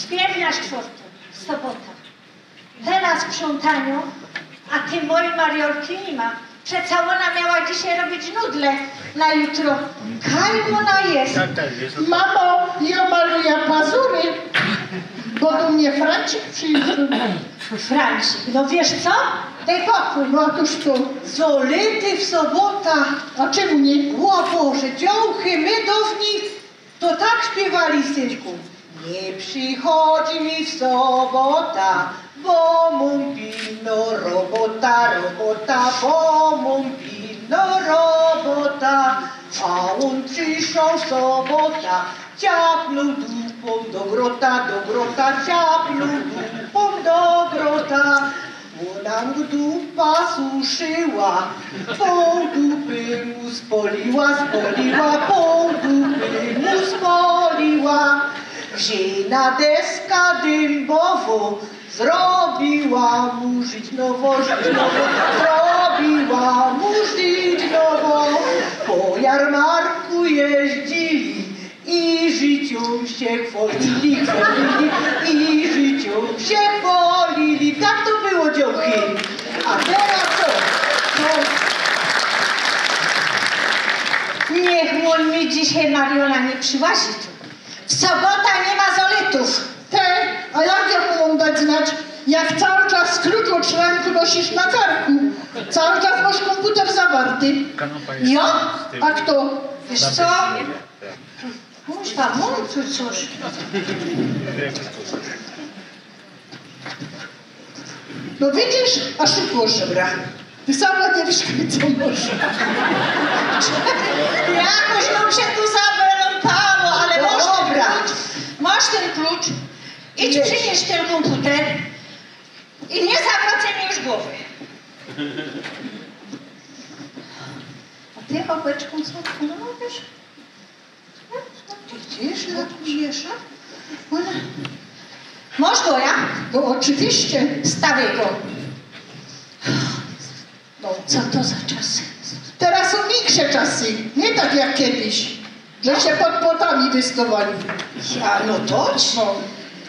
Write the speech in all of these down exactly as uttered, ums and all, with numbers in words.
Ćwierć na czwortą, sobota. Terŏz sprzątaniŏ, a tyj mojij Mariolki niy ma. Przeca ôna miała dzisiej robić nudle na jutro. Kaj ôna je? Mamo, jŏ maluja pazury, bo do mie Francik przijechŏł. Francik, no wiysz co? Dej pokōj. No ôtōż to. Zolity w sobota. A czymu niy? Ô Boże, dziołchy, my downij to tak śpiywali, synku. Nie przychodzi mi w sobota, bo mōm pilno robota, robota, bo mōm pilno robota. A ôn przyszedł w sobota, ciapnōł dupōm do grota, do grota, ciapnōł dupōm do grota. Ôna mu dupa suszyła, pōł dupy mu spoliła, spoliła, pōł dupy mu spoliła. Wziyna deska dymbowŏ, zrobiła mu żyć nowo, żyć nowo, zrobiła mu żyć nowo. Po jarmarku jeździli i życiōm sie chwolili, chwolili, i życiōm sie chwolili. Tak to było, dziołchy. A terŏz co? Co? Niych ôn mi dzisiej, Mariola, niy przyłazi tu. W sobota niy ma zolitōw. Te, a jak jŏ mu mōm dać znać, jak cały czas klucz ôd szranku nosisz na karku? Cały czas mosz kōmputer zawarty. Jŏ? A fto? Wiysz co? Kuźwa, mōm tu coś. No widzisz, a szukŏsz. Dobra. Ty sama niy wiysz, co mosz. Jakoś mōm sie tu zawelōntało, ale mosz tyn klucz. Mosz tyn klucz. Idź, przyniyś tyn kōmputer. I niy zawracaj mi już gowy. A ty, chopeczku, co ty robisz? Widzisz, jak mi miesza? Ôna... Mosz go, ja? No ôczywiście. Stawiej go. No, co to za czasy? Terŏz sōm insze czasy, niy tak jak kejś, że sie pod płotami wystŏwali. Ja, no to ci. No.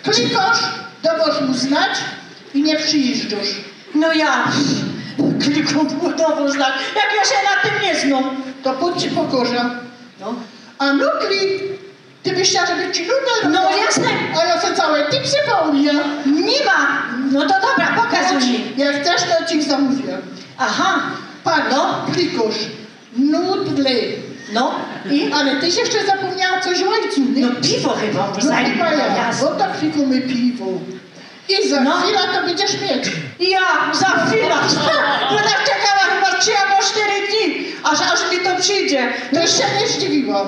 Klikŏsz, dŏwŏsz mu znać i niy przijyżdżŏsz. No ja klikōm, dŏwōm znać, jak jŏ sie na tym niy znōm. To pōdź, ci pokŏżã. No. A nudli, ty byś chciała, żeby ci nudle robiła? No jasne. A jŏ se całe tipsy połōmia. Niy ma. No to dobra, pokazuj mi. Jak chcesz, to ci zamōwiã. Aha. Patrz, no, klikŏsz. Nudle. No i? Ale tyś jeszcze zapōmniała coś ô łajcu, niy? No piwo chyba, bo... No chyba ja. Jasne. No to klikōmy piwo. I za chwila to bydziesz mieć. Ja, za chwila. Byda czekała chyba trzi abo sztyry dni, aż, aż mi to przijdzie. To już sie niy zdziwiłam.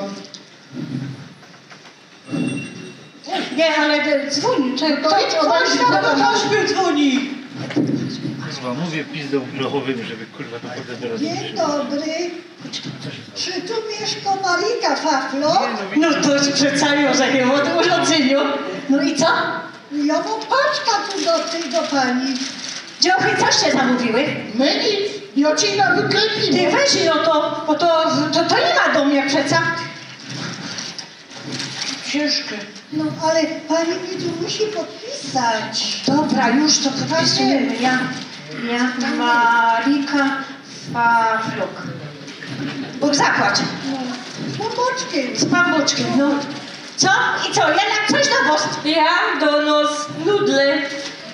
Niy, ale, e, dzwōni. Czy to, to, to, to, to, to, to dzwōni. Kurwa, mówię pizdą grochowym, żeby, kurwa, to potem teraz... Dzień dobry. Czy tu mieszka Marika Faflok? No to przeca jŏ, że jŏ ôd urodzynio. No i co? Jŏ mōm paczka tu do tyj, do pani. Dziołchy, coście zamōwiły? My nic, jŏ ci na wyklepim. Ty weź, no to, bo to, to, to niy ma do mie przeca. Ciężkie. No, ale pani mi tu musi podpisać. Dobra, już to podpisujemy. Ja, ja, Marika Faflok. Bōg zapłać. No, z Pamboczkiem. Z Pamboczkiem, no. Co? I co? Jednak coś do wos? Ja do nos nudle.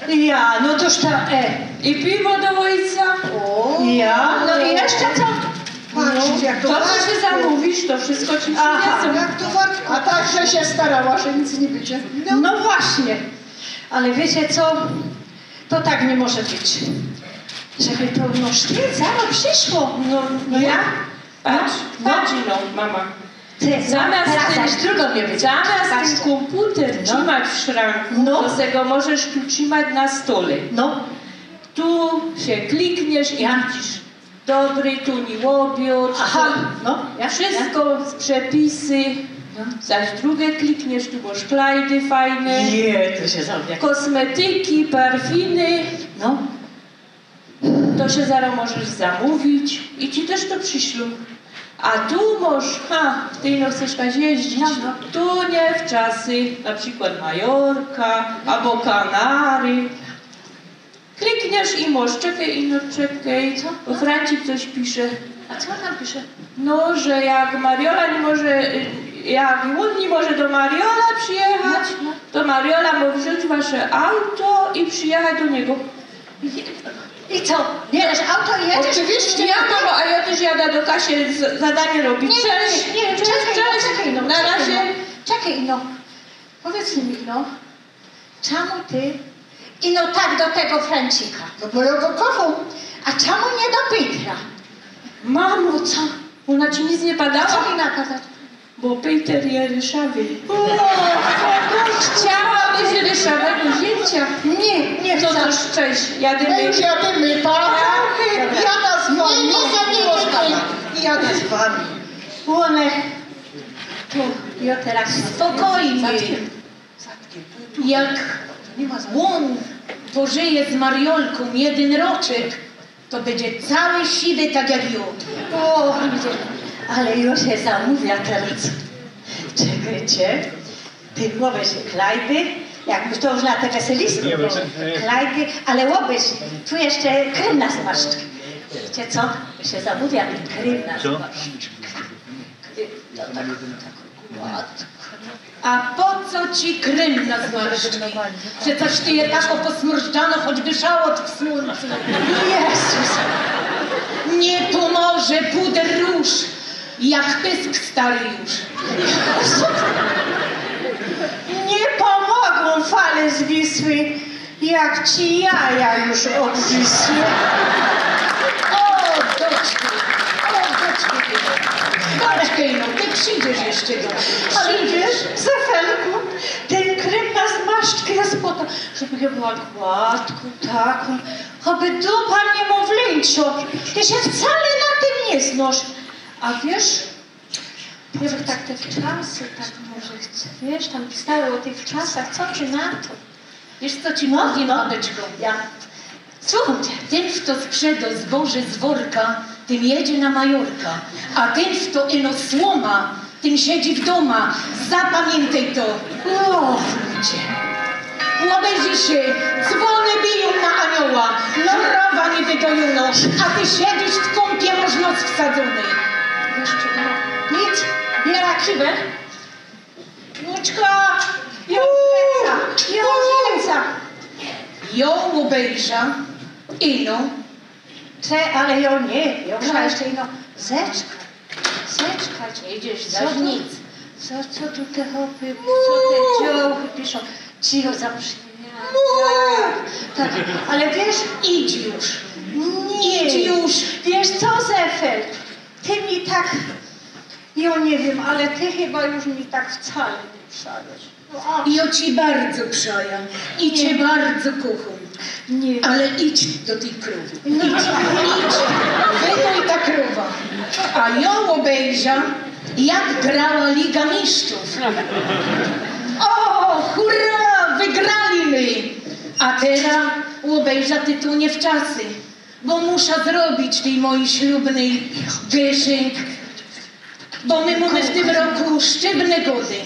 Ja, no toż to, e. I piwo do ôjca. O. Ja, no i jeszcze co? Patrzcie, jak to... To, co warto. Ty zamōwisz, to wszystko ci... Aha. Przyniosę. Jak to warto. A tak żech sie starała, że nic niy bydzie. No. No właśnie. Ale wiycie co? To tak niy może być. Żeby to, no, sztyc zarŏz prziszło. No, no ja? Ja? Patrz, no. Patrz, no, mama. Ty, zamiast ten, zamiast ten kōmputer trzimać w szranku, no, to se go możesz tu trzimać na stole. No. Tu se klikniesz i widzisz. Dobry, tu ni ôbiŏd. Aha, no, ja, wszystko, przepisy. No. Zaś drugie klikniesz, tu masz klajdy fajne. Je, to sie zamówię. Kosmetyki, parfiny. No. To se zarŏz możesz zamówić i ci tyż to prziślōm. A tu masz, ha, ty no chcesz tak jeździć. No, no. Tu niy wczasy, na przikłod Majorka abo Kanary. Klikniesz i masz, czekej, ino, czekej. Co? Bo Francik coś pisze. A co on tam pisze? No, że jak Mariola ni może, y, jak ôn ni może do Mariola przijechać, no, no, to Mariola mo wziōńć wasze auto i przijechać do niego. I, i co? Bierzesz auto i jedziesz? Oczywiście, ja, mamo, a ja tyż jadã do Kasi z-, zadanie robić. Niy, niy, niy, cześć, cześć, cześć, no, na razie. Czekej, no. Powiedz mi, no. Czemu ty? I no tak do tego Francika. No bo ja go kocham. A czemu niy do Pejtra? Mamo, co? Ôna ci nic niy padała? Co mi ma padać? Bo Pejter je ryszawy. Chciałabyś ryszawego zięcia? Niy, niy chcã. No to cześć, jadymy. No już jadymy, pa. Jadã z wami. Niy, niy, niy, niy. Jadã z wami. Ône. Tu, ja teraz spokojnie. Jak ôn pożyje z Mariolkōm jedyn roczek, to bydzie cały siwy tak jak jŏ. O, widzisz, ale już sie zamōwiã teraz. Czekejcie, ty ôbejrzyj klajdy, jak już to już na te weselistwo było. Klajdy, ale ôbejrzyj, tu jeszcze krym na zmarszczki. Wiecie co? Ja sie zamōwiã tyn krym na zmarszczki. A po co ci krym na zmarszczki? Przecież ty je tako posmurżdżano, choćby szałot w słōncu. Jezus! Niy pomoże puder róż, jak pysk stary już. Niy pomogōm fale z Wisły. Jak ci jaja już obwisły. O, doczku, o, doczku ty. Doczku, no, ty przidziesz jeszcze do mie. Ale wiysz, Zefelku, tyn krym na zmarszczki je po to, żeby jŏ była gładkōm, takōm, choby dupa niy mowlińcio. Ty sie wcale na tym niy znosz. A wiysz, jŏ bych tak te wczasy, tak może chce, wiysz, tam pisały ô tych wczasach, co ty na to? Wiysz, co ci mōwiã, babeczko? Ja. Słuchōm ciã. Tyn, fto sprzedŏ zboże z worka, tyn jedzie na Majorka, a tyn, fto ino słōma, tyn siedzi w dōma. Zapamiyntej to. O, ludzie. Ôbejrzyj sie, dzwōny bijōm na anioła, krowa niywydojōnŏ, a ty siedzisz w kōmpie, mŏsz nos wsadzōny. Jeszcze, no, nic, biera kiwer. Wnuczko, już lecã, już lecã. Jŏ ôbejrzã, ino. Te, ale jŏ niy, jŏ chcã jeszcze ino. Zeczkaj, zeczkaj. Idziesz, co tu, nic. Co, co tu te chopy, co te dziołchy piszōm? Ci jŏ zaprzimniała. Tak, ale wiysz, idź już. Niy. Idź już. Wiysz co, Zefel? Ty mi tak, jŏ niy wiym, ale ty chyba już mi tak wcale niy przajesz. No, a... Jŏ ci bardzo przajã i ciã bardzo kochōm. Niy. Ale idź do tyj krowy. No. Idź, idź. Wydoj ta krowa. A jŏ ôbejrzã, jak grała Liga Mistrzōw. O, hurra, wygrali my. A tera ôbejrzã tytuł niy wczasy. Bo muszã zrobić tyj mojij ślubnyj gyszynk, bo my mōmy w tym roku szczytne gody.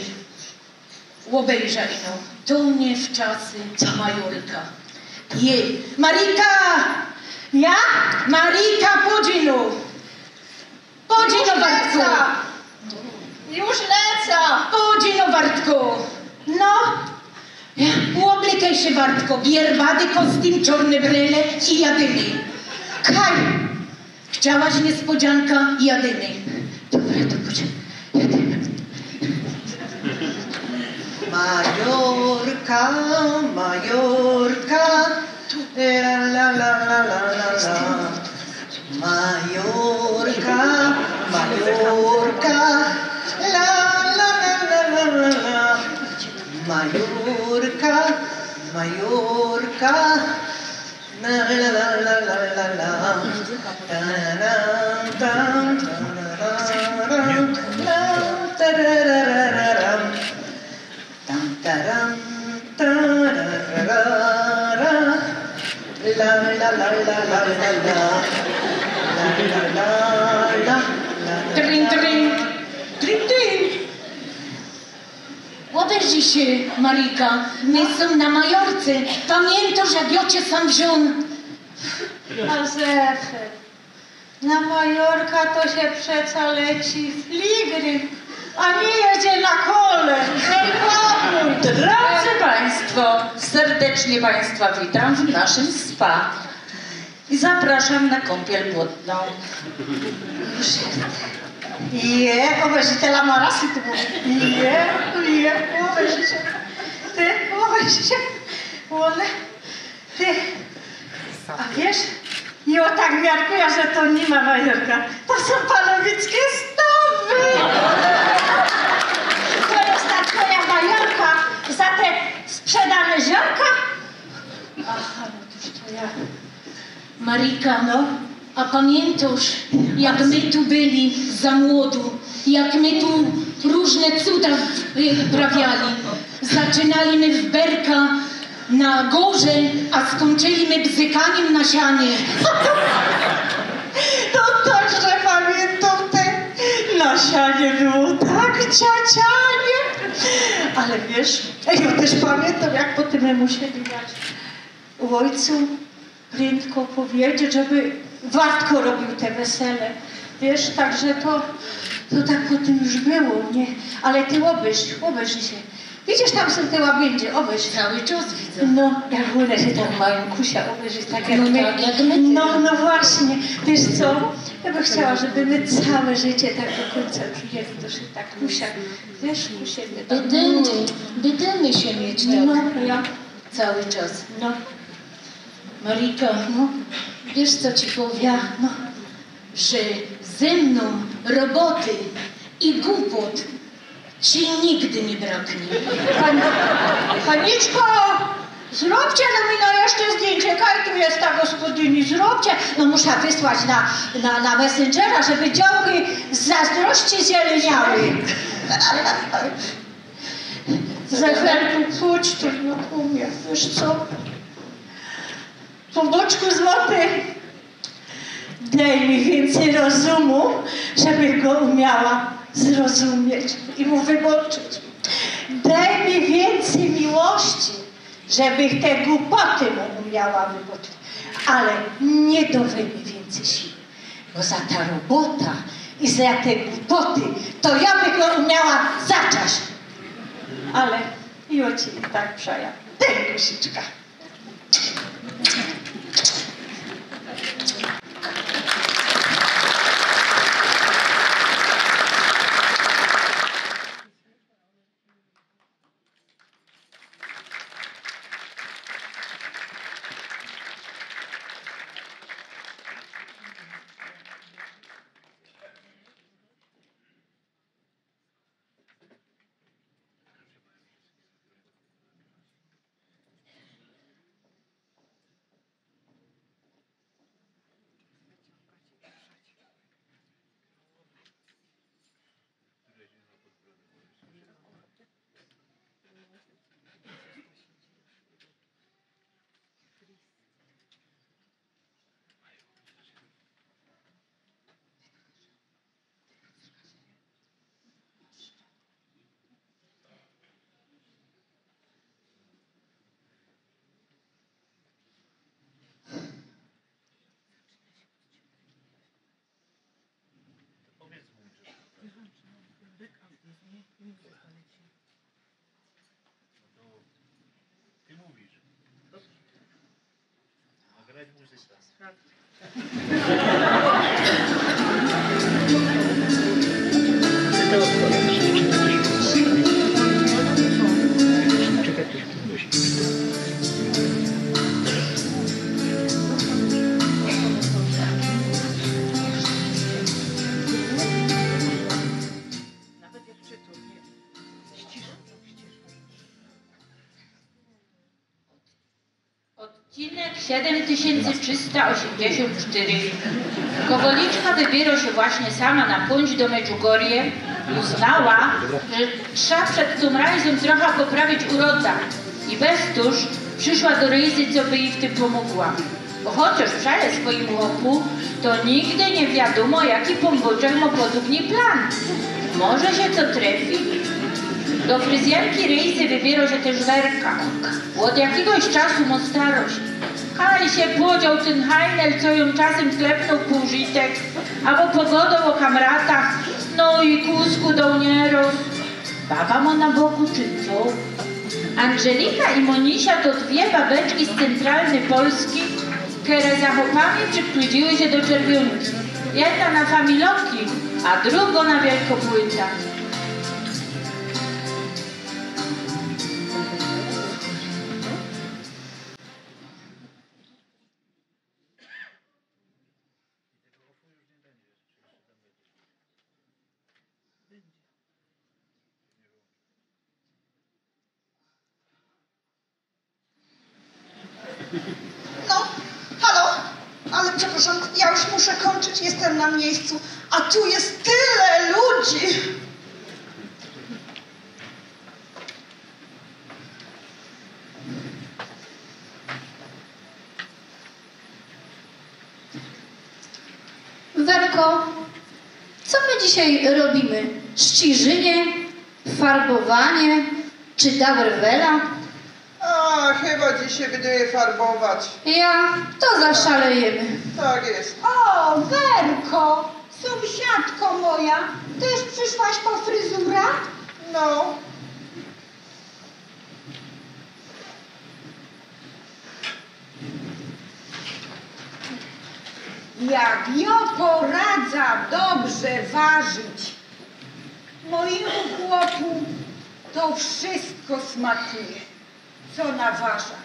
Ôbejrzã ino, to niy wczasy, co Majorka. Jej, Marika! Ja? Marika, podź ino! Podź ino, Wartku! Już lecã! Podź ino, Wartku! No, ôblykej sie, Wartko, bierbaty, kostym, czŏrne brele i jadymy. Kaj, chciałaś niespodzianka? Jadymy. Dobra, to chodź. Jadymy. Majorka, Majorka, la, la, la. Majorka, Majorka, la, Trin, trin, trin, trin. Ôbeżi sie, Marika, my sōm na Majorce. Pamiyntosz, jak jŏ cie sam wziōn? A zefy. Na Majorka to sie przeca leci fligrym, a niy jedzie na kole. Hej, pokōj! Drodzy Państwo, serdecznie Państwa witam w naszym spa i zapraszam na kąpiel błotną. Je, ôbeżite, la ma rasy tu mówi. Je, je, ôbeżite. Ty, ôbeżite. Ône, ty. A wiysz, jŏ tak miarkuja, że to niy ma Majorka. To sōm panowickie stawy. To je ta twoja Majorka za te sprzedane ziōnka? Aha, no toż to ja. Marika, no, a pamiyntosz, jak my tu byli za młodu, jak my tu rōżne cuda wyprawiali? Zaczynali my w berka na gōrze, a skōńczyli my bzykanim na sianie. To także pamiyntam, te na sianie było tak ciacianie. Ale wiysz, jŏ tyż pamiyntam, jak potym my musieli dać ôjcu prindko powiedzieć, żeby wartko robiōł te wesele. Wiysz, także to, to tak potym już było, niy? Ale ty ôbeż, ôbeż sie. Widzisz, tam sōm te łabyndzie, ôbeż. Cały czas widzã. No, jak ône sie tak majōm kusia, ôbeż, tak jak No my. Tak, jak my. No, no właśnie. Wiysz co? Jŏ bych chciała, żeby my cołke życie tak do kōńca żyli, to sie tak kusia. Wiysz, kusie, my tak. Bydymy, bydymy sie mieć tak. No, ja. Cały czas. No. Marika, no, wiysz, co ci powiym? Ja, no. Że ze mnōm roboty i gupot ci nigdy niy braknie. Pan-, paniczko, zrōbcie no mi no jeszcze zdjyncie, kaj tu je ta gospodyni, zrōbcie. No, musza wysłać na, na, na Messengera, żeby dziołchy z zazdrości zieleniały. Zeferku, chodź tu, no, u mie, wiysz co? Pōnbōczku złoty, dej mi wiyncyj rozumu, żebych go umiała zrozumieć i mu wybaczyć. Dej mi wiyncyj miłości, żebych te gupoty mu umiała wybaczyć. Ale niy dŏwejmy wiyncyj siły, bo za ta robota i za te gupoty to jŏ bych go umiała zaczać. Ale jŏ ci i tak przajã. Dej, kusiczka. Ty mówisz. Ma grać muzyka. Nawet jak czytam, nie. Ścisz, ścisz. Odcinek Siedym tysiyncy trzysta ôziymdziesiōnt sztyry. Kowaliczka wybiyrŏ sie właśnie sama na pōńć do Medjugorje. Uznała, że trza przed tōm rejzōm trocha poprawić uroda. I bez tōż prziszła do Ryzy, co by jij w tym pōmōgła. Bo chociŏż przaje swojim chopōm, to nigdy niy wiadōmo, jaki Pōnbōczek mŏ podobny plan. Może sie co trefi. Do fryzjerki Ryzy wybiyrŏ sie tyż Werka. Ôd jakigoś czasu mŏ starość. Kaj sie podzioł tyn hajnel, co jōm czasym klepnōł pōłżytek, abo pogodŏł ô kamratach, no i kōsku doł niyrost. Baba mŏ na boku, czy co? Angelika i Monisia to dwie babeczki z cyntralnyj Polski, kere za chopami przikludziły sie do Czerwiōnki. Jedna na familoki, a drugŏ na wielkobłyta. No, halo? Ale przepraszam, ja już muszę kończyć, jestem na miejscu, a tu jest tyle ludzi. Werko, co my dzisiej robimy? Ściżynie? Farbowanie? Czy Dauerwella? A, chyba dziś się wydaje farbować. Ja, to zaszalejemy. Tak jest. O, Werko, sąsiadko moja, też przyszłaś po fryzurę? No. Jak jŏ poradzã dobrze warzić, mojemu chłopu to wszystko smakuje, co nawarzã.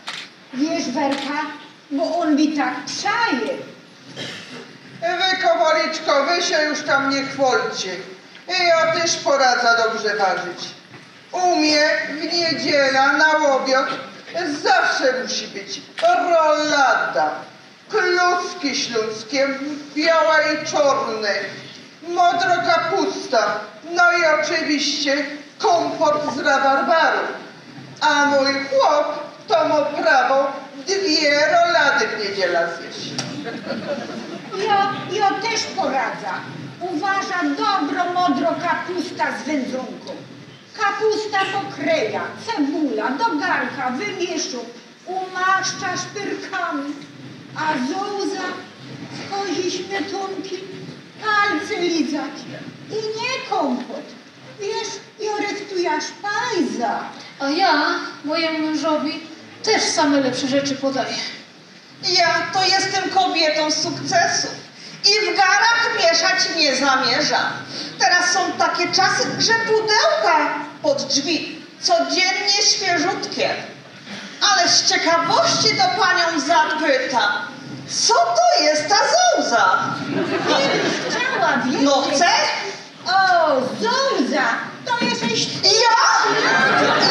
Wiesz, Werka, bo on mi tak przaje. Wy, kowaliczko, wy się już tam nie chwalcie. Ja też poradzę dobrze warzyć. U mnie w niedzielę na obiad zawsze musi być rolada, kluski śląskie, białe i czarne, modro kapusta, no i oczywiście kompot z rabarbaru. A mój chłop to ma prawo dwie rolady w niedzielę zjeść. Jo, jo też poradzę. Uważa dobro modro kapusta z wędzonką. Kapusta pokryja, cebula, do garka wymieszam, umaszcza szpyrkami, a zouza z kozi śmietonki palce lizać i nie kompot. Wiesz, jo rychtuja szpajza. A ja mojemu mężowi też same lepsze rzeczy podaję. Ja to jestem kobietą sukcesu i w garach mieszać nie zamierzam. Teraz są takie czasy, że pudełka pod drzwi codziennie świeżutkie. Ale z ciekawości do panią zapytam, co to jest ta zouza? Gdybyś chciała wiedzieć. No chcę. O, zouza, to jesteś ty. Ja?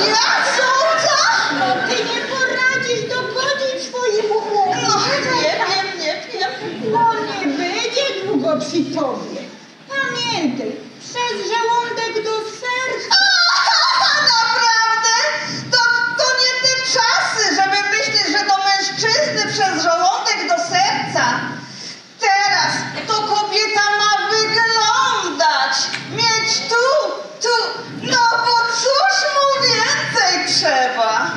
Ja zouza? No ty nie poradzisz dogodzić swojemu chłopowi. No, nie wiem, nie wiem. No nie będzie długo przy tobie. Pamiętaj, przez żołądek do serca. Naprawdę? To, to nie te czasy, żeby myśleć, że do mężczyzny przez żołądek do serca. Teraz to kobieta ma wyglądać, mieć tu, tu, no bo cóż mu więcej trzeba?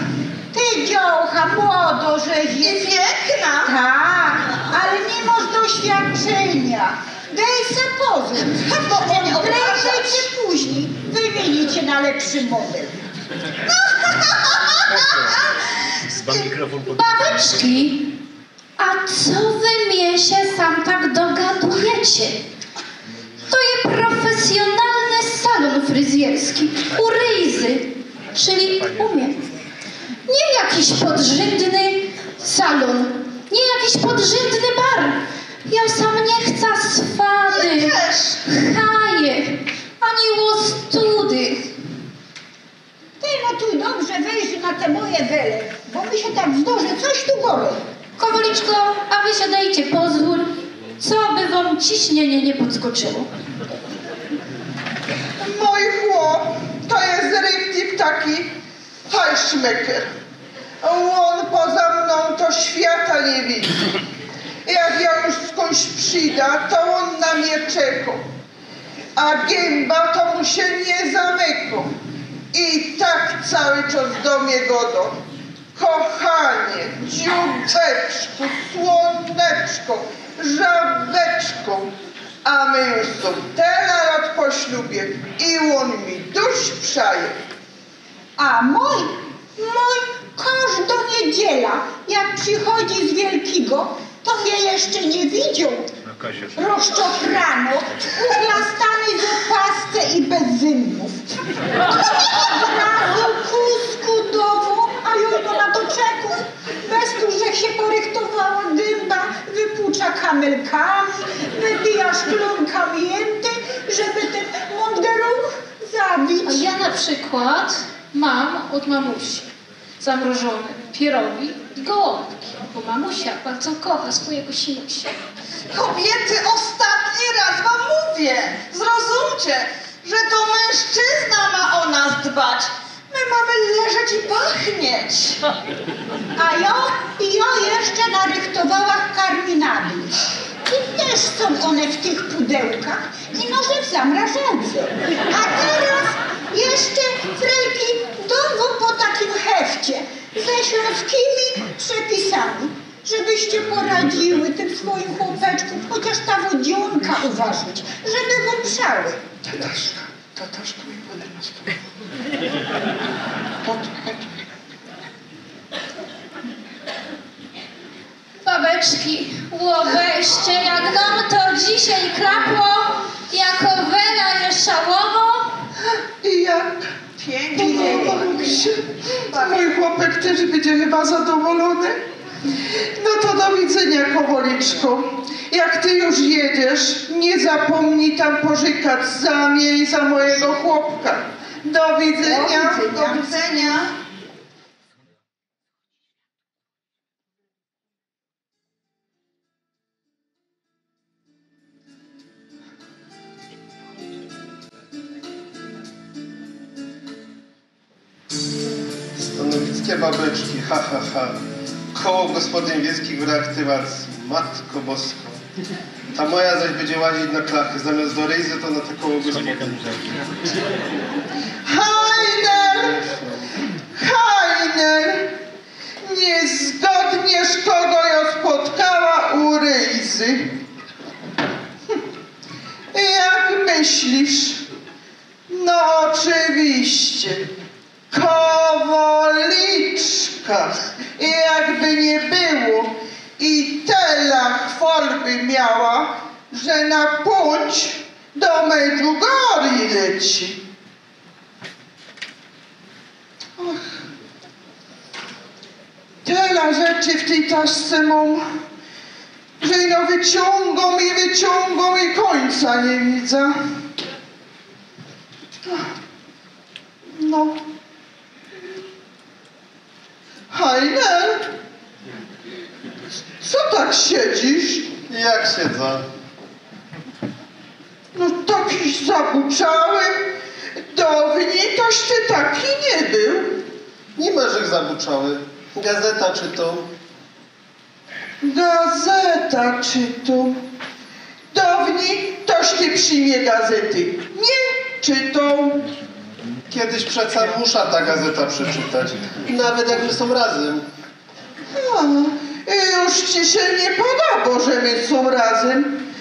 Ty, dziołcha, młodo żeś jest. I piękna. Tak, ale nie masz doświadczenia. Dej se pozōr, bo on prędzej czy później wymieni cię na lepszy model. Babeczki, a co wy mie sie sam tak dogadujecie? To je profesjonalny salon fryzjerski u Ryzy, czyli u mie. Nie jakiś podrzędny salon, nie jakiś podrzędny bar. Ja sam nie chcę swady, haje, ani ôstudy. Ty, no tu dobrze wejrzyj na te moje wele, bo mi sie tak zdało, że coś tu gorzi. A wy sie dejcie pozwōl, co by wōm ciśnienie niy podskoczyło. Mōj chłop to je richtig taki fajszmeker. Ôn poza mnōm to świata niy widzi. Jak jŏ już skōndś przida, to ôn na mie czekŏ. A gymba to mu sie niy zamykŏ. I tak cały czas do mie gŏdŏ: „Kochanie, dziōbeczku, słōneczko, żabeczko”. A my już sōm tela lŏt po ślubie i ôn mi duś przaje. A mōj, mōj kożdŏ niydziela, jak przichodzi z Wielkigo, to mie jeszcze niy widzioł. Rozczochrano, uchlastany w pasce i bez zymbōw. Ôd razu kōsku do wōm, a jŏ to na to czekōm. Bez to, żech sie porychtowała, gymba wypucza kamelkami, wypija szklōnka miynty, żeby tyn mōnderōnk zabić. A ja na przykład mam od mamusi zamrożone pierogi i gołąbki, bo mamusia bardzo kocha swojego sinusia. Kobiety, ôstatni rŏz wōm mōwię, zrozumcie, że to mężczyzna ma ô nas dbać. My mamy leżeć i pachnieć. A jŏ, i jŏ jeszcze narychtowała karminady. I tyż sōm ône w tych pudełkach i noże w zamrażalce. A teroz jeszcze, frelki, dōm wōm po takim hefcie ze ślōnskimi przepisami, żebyście poradziły tym swojim chłopeczkōm chociŏż ta wodziōnka uważać, żeby wōm przały. Tataszka, tataszka mi podniosła. Pod, pod. Babeczki, ôbejrzcie, jak wōm to dzisiej klapło, jako wela je szałowo. I jak? Pięknie. Podobało mi się. Mōj chłopek tyż bydzie chyba zadowolōny. No to do widzynio, kowoliczko. Jak ty już jedziesz, niy zapōmnij tam pożykac za mie i za mojigo chłopka. Do widzynio. Do widzynio. Do widzynio. Stanowickie babeczki, ha, ha, ha. Koło gospodyń wiejskich w reaktywacji. Matko Bosko. Ta moja zaś bydzie łazić na klachy, zamiast do ryzy, to na te koło gospodyń. Hajnel! Hajnel! Niy zgodniesz, kogo jŏ spotkała u ryzy. Jak myślisz? No oczywiście. Kowoliczka. Jakby niy było. I tela chwal by miała, że na pōńć do Medjugorje leci. Och. Tela rzeczy w tyj taszce mōm, że ino wyciōngōm i wyciōngōm i kōńca niy widza. No. Hajnel, co tak siedzisz? Jak siedzã? No takiś zabuczały. Downi toś ty taki niy bōł. Niy ma żech zabuczały. Gazeta czytōm. Gazeta czytōm. Downi toś ty przi mie gazety niy czytōł. Kejś przeca musza ta gazeta przeczytać. Nawet jak my sōm razym. A, już ci sie niy podobo, że my sōm razym.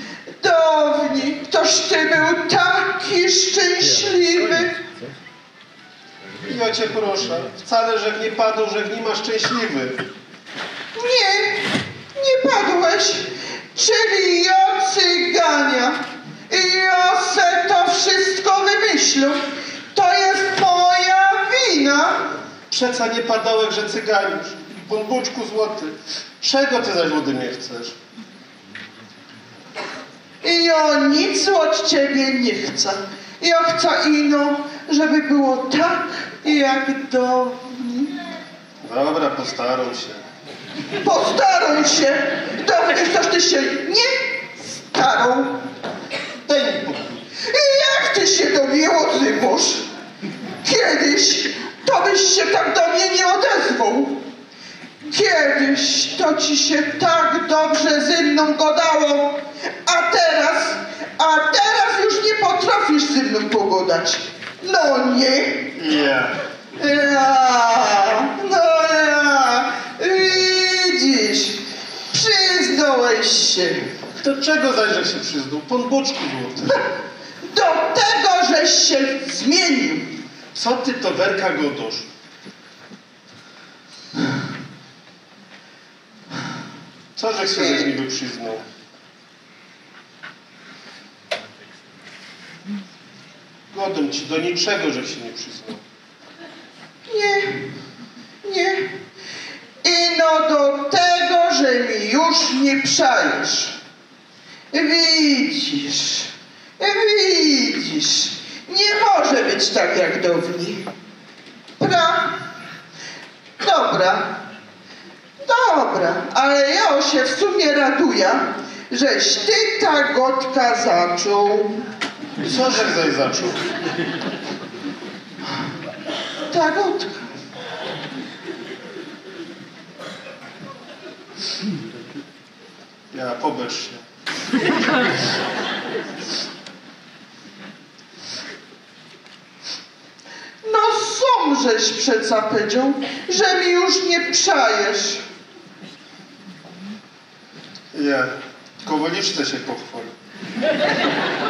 Downi toś ty bōł taki szczynśliwy. Jŏ cie proszã, wcale żech niy padoł, żech niy ma szczynśliwy. Niy, niy padōłeś, czyli jŏ cygania. I jŏ se to wszysko wymyślił. To je moja wina. Przeca niy padołech, że cyganiusz. Pōnbōczku złoty. Czego ty zaś ôdy mie chcesz? Jŏ nic ôd ciebie niy chcã. Jŏ chcã ino, żeby było tak jak downi. Dobra, postarōm sie. Postarōm sie. ty sie niy starōł. Dej mi pokōj. I jak ty sie do mie ôdzywosz? Kejś to byś sie tak do mie niy ôdezwoł. Kejś to ci sie tak dobrze ze mnōm gŏdało, a terŏz, a terŏz już niy potrŏfisz ze mnōm pogŏdać. No niy? Ja. Ja, no ja, widzisz, przyznałeś sie. Do czego zaś, żech sie przyznał? Pōn Boczku złoty. Do tego, żeś sie zmiyniōł. Co ty to, Werka, gŏdŏsz? Co żech sie żeś niby przyznał? Gŏdōm ci, do niczego żech sie niy przyznał. Niy, niy. Ino do tego, że mi już niy przajesz. Widzisz, widzisz, niy może być tak jak dŏwnij. Pra... Dobra, dobra, ale jŏ sie w sumie radujã, żeś ty ta gŏdka zaczōł. Co żech zaś zaczōł? Ta gŏdka. Ja, pobecz sie. No sōm żeś przeca powiedzioł, że mi już niy przajesz. Ja. Kowaliczce sie pochwal.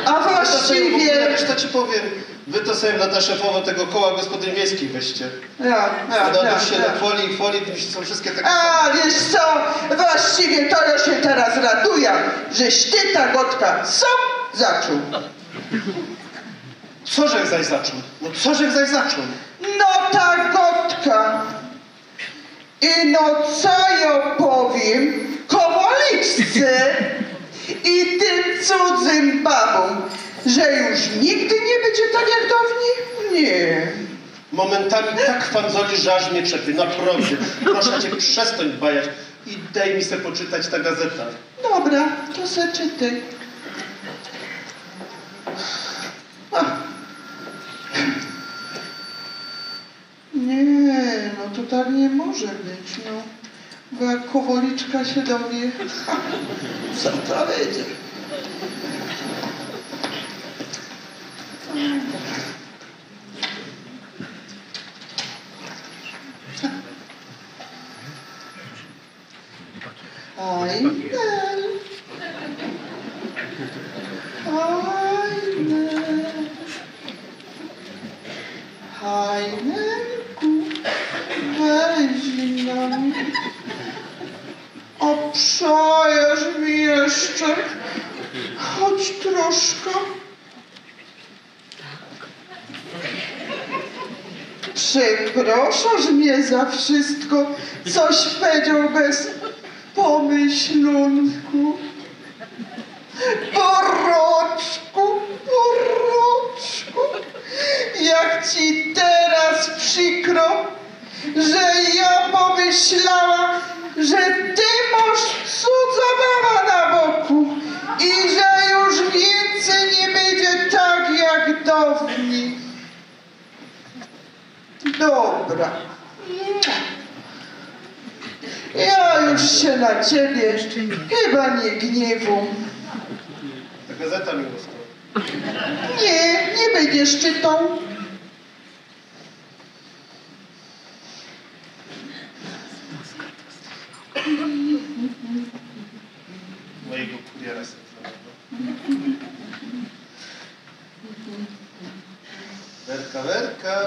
A właściwie... Wiysz co ci powiym? Wy to sobie na ta szefowo tego koła gospodyń wiejskich weźcie. Ja, ja, ja, ja. Ona już sie do folii, folii, to już sōm wszystkie takie same. A, wiysz co? Właściwie to jŏ sie terŏz radujã, żeś ty ta gŏdka sōm zaczōł. Co żech zaś zaczōł? No co żech zaś zaczōł? No ta gŏdka. I no co jŏ powiym kowaliczce i tym cudzym babōm, że już nigdy niy bydzie tak jak dŏwnij? Niy. Momentami tak fandzoli, że aż mie trzepie, naprŏwdã. Proszã cie, przestōń bajać i dej mi se poczytać ta gazeta. Dobra, to se czytej. Ach. Niy, no to tak niy może być, no. Bo jak kowaliczka sie dowie, co to bydzie? Hajnel. Hajnel. Hajnelku, weź no mi. Ôbszajesz mi jeszcze choć troszka. Przeprŏszasz mie za wszystko, coś powiedzioł bez pomyślunku. Boroczku, Boroczku, jak ci terŏz przikro, że jŏ pomyślała, że ty mŏsz cudzŏ baba na boku i że już wiyncyj niy bydzie tak jak downij. Dobra. Jŏ już sie na ciebie chyba niy gniywōm. Ta gazeta mi ôsta. Niy, niy bydziesz czytoł. Mojego kuriera sensownego. Werka, Werka.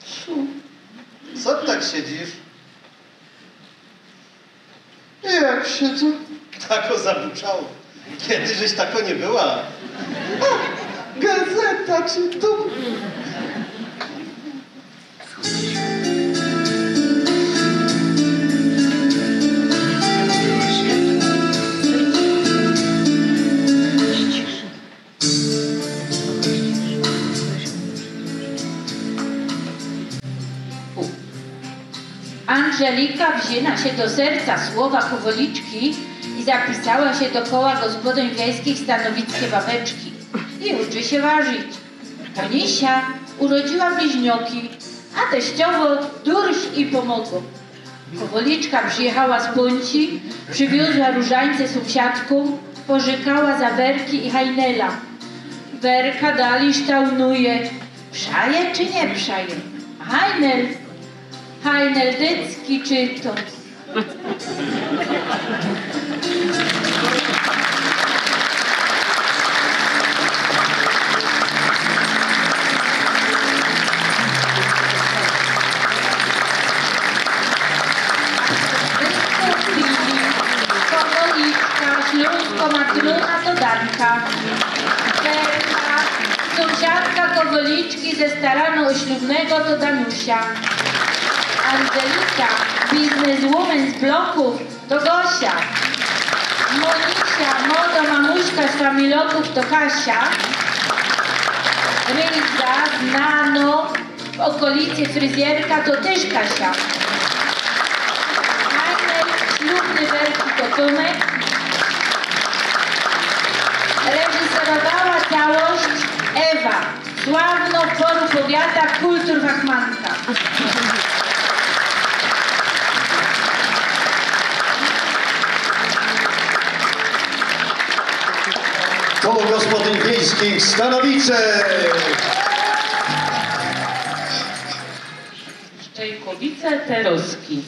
Co? Co ty tak siedzisz? Jak siedzã? Tako zabuczało. Kejś żeś tako niy była. Gazeta czytōm. Andrzej Angelika wziyna sie do serca słowa Kowoliczki i zapisała sie do koła gospodyń wiejskich Stanowickie Babeczki. I uczy sie warzić. Monisia urodziyła bliźnioki, a teściowo durś i pomogo. Kowoliczka przijechała z Pōnci, prziwiōzła rōżańce sōmsiadkōm, porzykała za Werki i Hajnela. Werka dalij sztaunuje, przaje czy niy przaje? Hajnel, Hajnel dycki czyto. Wystōmpiyli Kowoliczka, ślōnsko matrōna to Danka. Werka, sōmsiadka Kowoliczki ze staranu o ślubnego to Danusia. Angelika, bizneswoman z Blokōw to Gosia. Monisia, modo mamuśka z Familoków to Kasia. Ryza, znano w ôkolicy fryzjerka to tyż Kasia. Hajnel, ślubny Werki to Tōmek. Reżyserowała całość Ewa. Sławno w poru powiata kulturfachmanka. Koło Gospodyń Wiejskich Stanowice. Szczejkowice Teroski.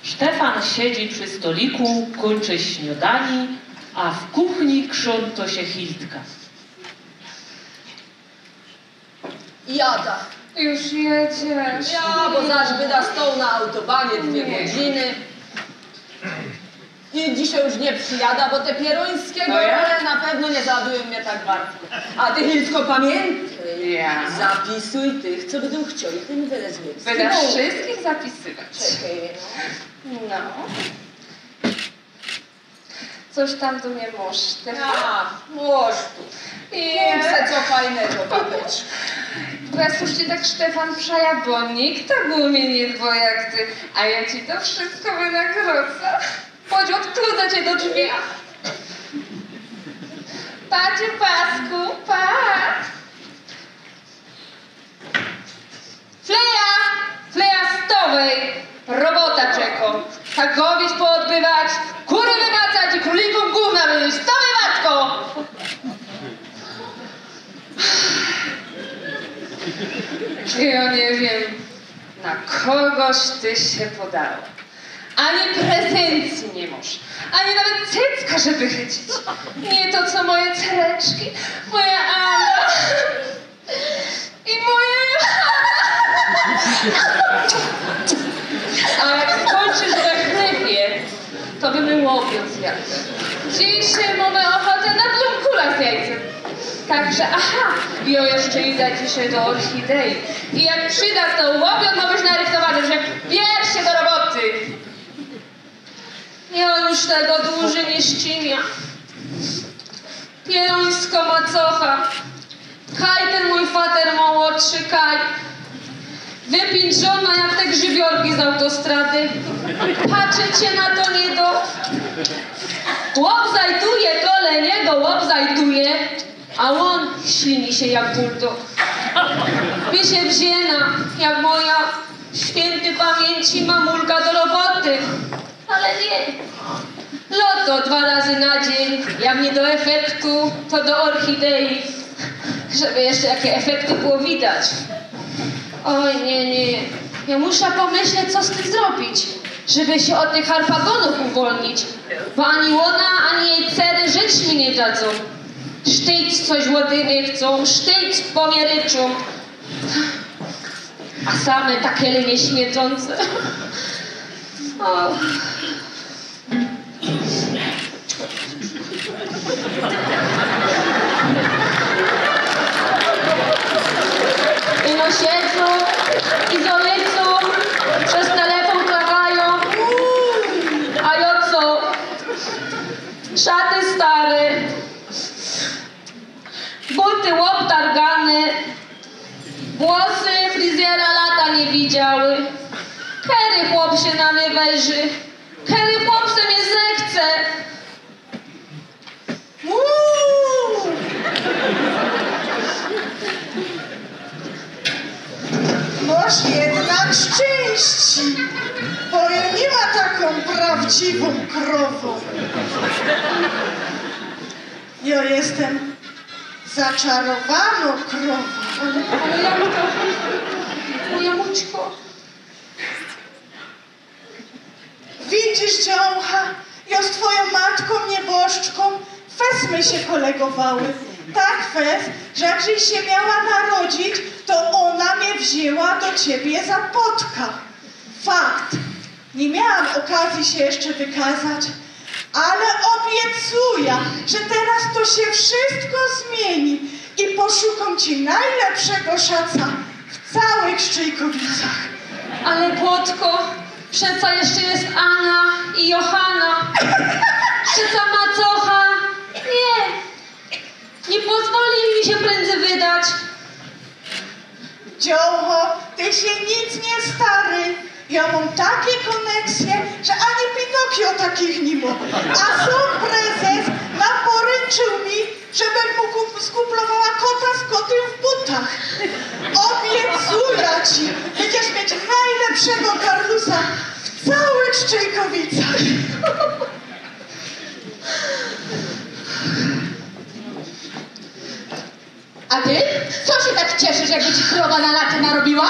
Sztefan siedzi przi stoliku, kōńczy śniodanie, a w kuchni krząto sie Hildka. Jada. Już jedziesz. Ja, bo zaś byda stoł na autobanie dwie godziny. I dzisiej już niy przijada, bo te pierōńskie No ja? role na pewno niy załadują mie tak bardzo. A ty, Hilsko, pamiyntej, Ja. zapisuj tych, co bydōm chcieli, tym wylezły. Byda wszystkich zapisywać. Czekej, no. No. Coś tam do mie mosz, ty. A, mosz tu. Ja. Mōm se co fajnego, babeczko. Bo ja, słysz, tak, Sztefan, przaja, bo nikt tak ô mie niy dbŏ jak ty, a ja ci to wszystko wynagrodzã. Chodź, ôdkludzã cie do drzwi. Pa, ciupasku, pa. Fleja! Fleja, stowej! Robota czekŏ. Tak gowić poodbywać, kury wymacać i krulikōm gōwna wymieć. Stowej, matko! Ty, ja niy wiym, na kogoś ty sie podała. Ani prezencji niy mosz, ani nawet cycka, żeby chycić. Niy to, co moje cereczki, moja Ala i moje... A jak skōńczysz we chlebie, to by my ôbiŏd zjadł. Dzisiej mōmy ôchotã na blumkula z jajcym. Tak że, aha, jŏ jeszcze jidã dzisiej do Orchidei. I jak przidã, to ôbiŏd mŏsz narychtowany, że bierz sie do roboty. Jŏ już tego dłużyj niy ścimiã. Pierōńsko macocha. Kaj tyn mōj fater młodszy, kaj. Wypińczōnŏ jak te grzybiorki z autostrady. Patrzeć sie na to niy do. Łobzajduje kole niego, łobzajduje. A ôn silni sie jak buldog. By sie wziyna, jak moja świyntyj pamiyńci mamulka, do roboty. Ale niy. Lotto dwa razy na dziyń, jak niy do efektu, to do Orchidei. Żeby jeszcze jakie efekty było widać. Oj, niy, niy. Jŏ musza pōmyśleć, co z tym zrobić, żeby sie ôd tych harpagonōw uwolnić. Bo ani ôna, ani jeji cery żyć mi niy dadzōm. Sztyjc coś ôdy mie chcōm, sztyjc po mie ryczōm. A same take linie śmierdzące. O. Ino siedzōm i zolejōm, bez telefōn klakajōm. A jŏ co? Szaty stare, buty ôbtargane, Włosy fryzjera lata nie widziały. Kery chłop sie na mie weźrzy? Kery chłop se mie zechce? Uuu! Masz jednak szczęście, bo ja nie ma taką prawdziwą krową. Ja jestem zaczarowaną krową. Ale ja to, moja mućko. Widzisz, dziołcha, ja z twoją matką nieboszczką fest my się kolegowały. Tak fest, że jak żeś się miała narodzić, to ona mnie wzięła do ciebie za potka. Fakt. Nie miałam okazji się jeszcze wykazać, ale obiecuję, że teraz to się wszystko zmieni i poszukam ci najlepszego szaca w całych Szczejkowicach. Ale Płotko, przeca jeszcze jest Ana i Johana. Przeca macocha. Nie. Nie pozwoli mi się prędzej wydać. Dziołcho, ty się nic nie stary. Ja mam takie koneksje, że ani Pinokio takich nie ma. A sam prezes naporęczył mi, żebym mu kup- skuplowała kota z kotym w butach. Obiecuję ci, będziesz mieć najlepszego Karlusa w całych Szczejkowicach. A ty? Co się tak cieszysz, jakby ci krowa na laty narobiła?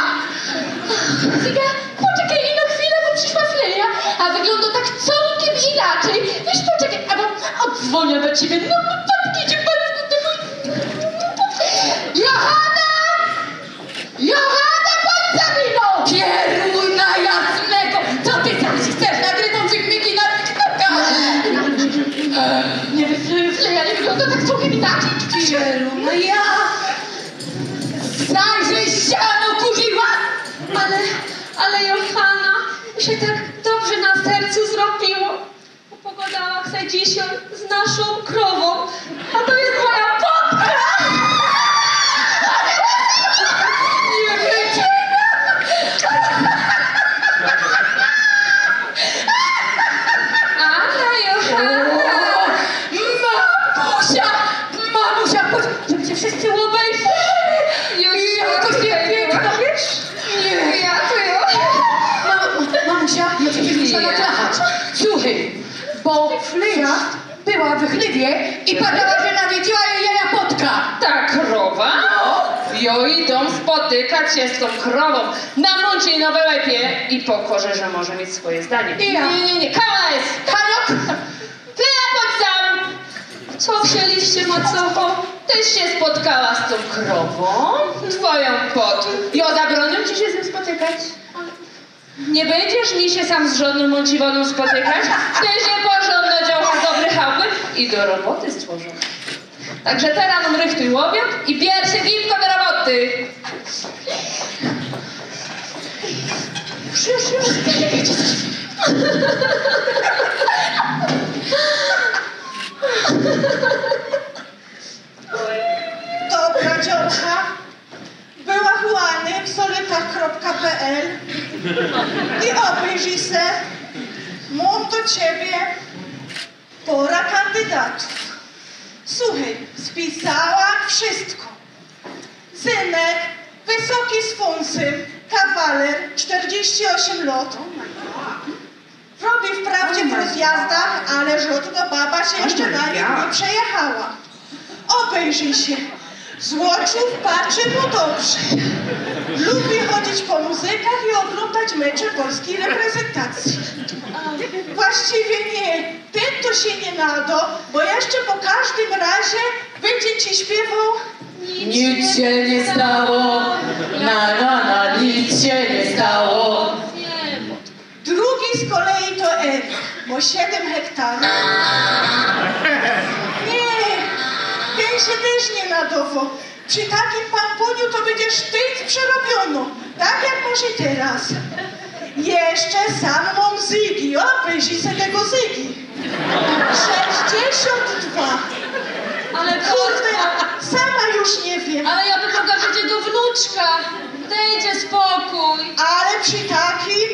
Cyga, poczekaj ino chwilę, bo przyszła Fleja, a wygląda tak całkiem inaczej. Wiesz, poczekaj, albo odzwonię do ciebie. No, matki, ci Boże, ty mój... Johana! Johana, bądź za mną! Pieruna jasnego! Co ty tam chcesz? Nagrywam filmiki na TikToka! Nie wiem, Fleja nie wygląda tak całkiem inaczej. Pieruna, ja! Zajrzyj, ściana kurziła! Ale, ale Johana, mi się tak dobrze na sercu zrobiło. Pogadałam se dzisiej z naszą krową, a to jest moja potka! Nie wytrzymam! Ana, Johana! Mamusia! Mamusia, chodź, żeby cię wszyscy obejrzeli! Już, jakoś nie piękna! Nie! Ja to ja! Mam- Mamusia, ja cię muszę naklachać. Słuchaj, bo Fleja była w chlewie i padała, że nawiedziła jej jaja potka. Ta krowa? No. Jo idą spotykać się z tą krową na mączinowej łepie i pokorze, że może mieć swoje zdanie. I ja. Nie, nie, nie, kała jest! Kaniok! Fleja, chodź sam! Co chcieliście, macocho? Tyś się spotkała z tą krową, twoją pod... Jo zabronił ci się z nią spotykać? Nie będziesz mi się sam z żadną mąciwoną spotykać. Ty się porządno dziołcha z dobrej chałupy i do roboty stworzona. Także teraz nam rychtuj łowiat i bierz się gibko do roboty. Już, już, już. Dobra dziołcha. Była u Any w solitach kropka pl i obejrzyj se. Mam do ciebie pora kandydatów. Słuchaj, spisałam wszystko. Synek, wysoki z funsym, kawaler, czterdzieści osiem lot. Robi wprawdzie w rozjazdach, ale żodno baba się jeszcze na nim nie przejechała. Obejrzyj się. Z oczōw patrzy mu dobrze. Lubi chodzić po muzykach i oglōndać mecze polskiej reprezentacji. Właściwie nie. Ten to się nie nado, bo jeszcze po każdym razie będzie ci śpiewał: Nic się nie stało. Na, na, na, nic się nie stało. Drugi z kolei to Eryk, bo siedem hektarów. Nie, ten się też nie nadowo. Przy takim pampuniu to będziesz tyc przerobiono, tak jak masz i teraz. Jeszcze sam mam Zygi, obejrzyj se tego Zygi. Sześćdziesiąt dwa. Ale Kurde, sama już nie wiem. Ale ja bym mogła wziąć jego wnuczka. Dejże spokōj. Ale przy takim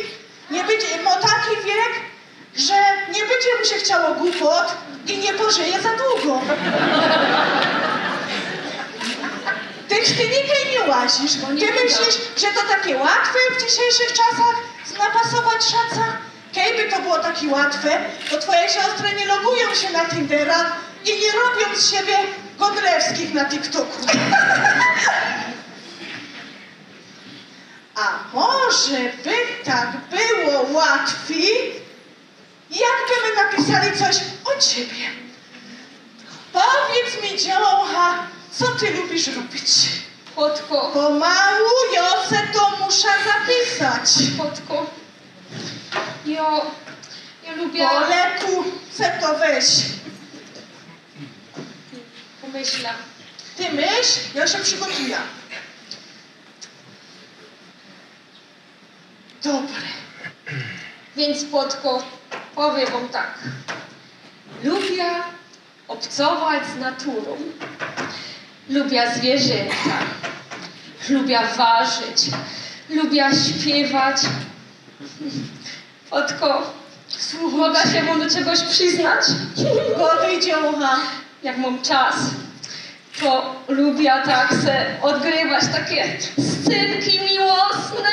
nie będzie, ma taki wiek, że nie będzie mu się chciało głupot i nie pożyje za długo. Ty, ty nigdy nie łazisz. Bo nie Ty uda. Myślisz, że to takie łatwe w dzisiejszych czasach znapasować szaca? Kejby to było takie łatwe, to twoje siostry nie logują się na Tindera i nie robią z siebie Godlewskich na TikToku. A może by tak było łatwiej, jakby my napisali coś o ciebie? Powiedz mi, dziołcha, co ty lubisz robić? Kotko. Pomału, ja se to muszę zapisać. Kotko. Jo, ja lubię... Po leku se to weź. Pomyślę. Ty myśl, ja się przygotuję. Dobre. Więc, Płotko, powiym wōm tak. Lubiã ôbcować z naturōm. Lubiã zwierzynka. Lubiã warzyć. Lubiã śpiywać. Płotko, mogã sie wōm do czegoś przyznać? Goduj, dziołcha. Jak mōm czas, to lubiã tak se ôdgrywać takie scenki miłosne.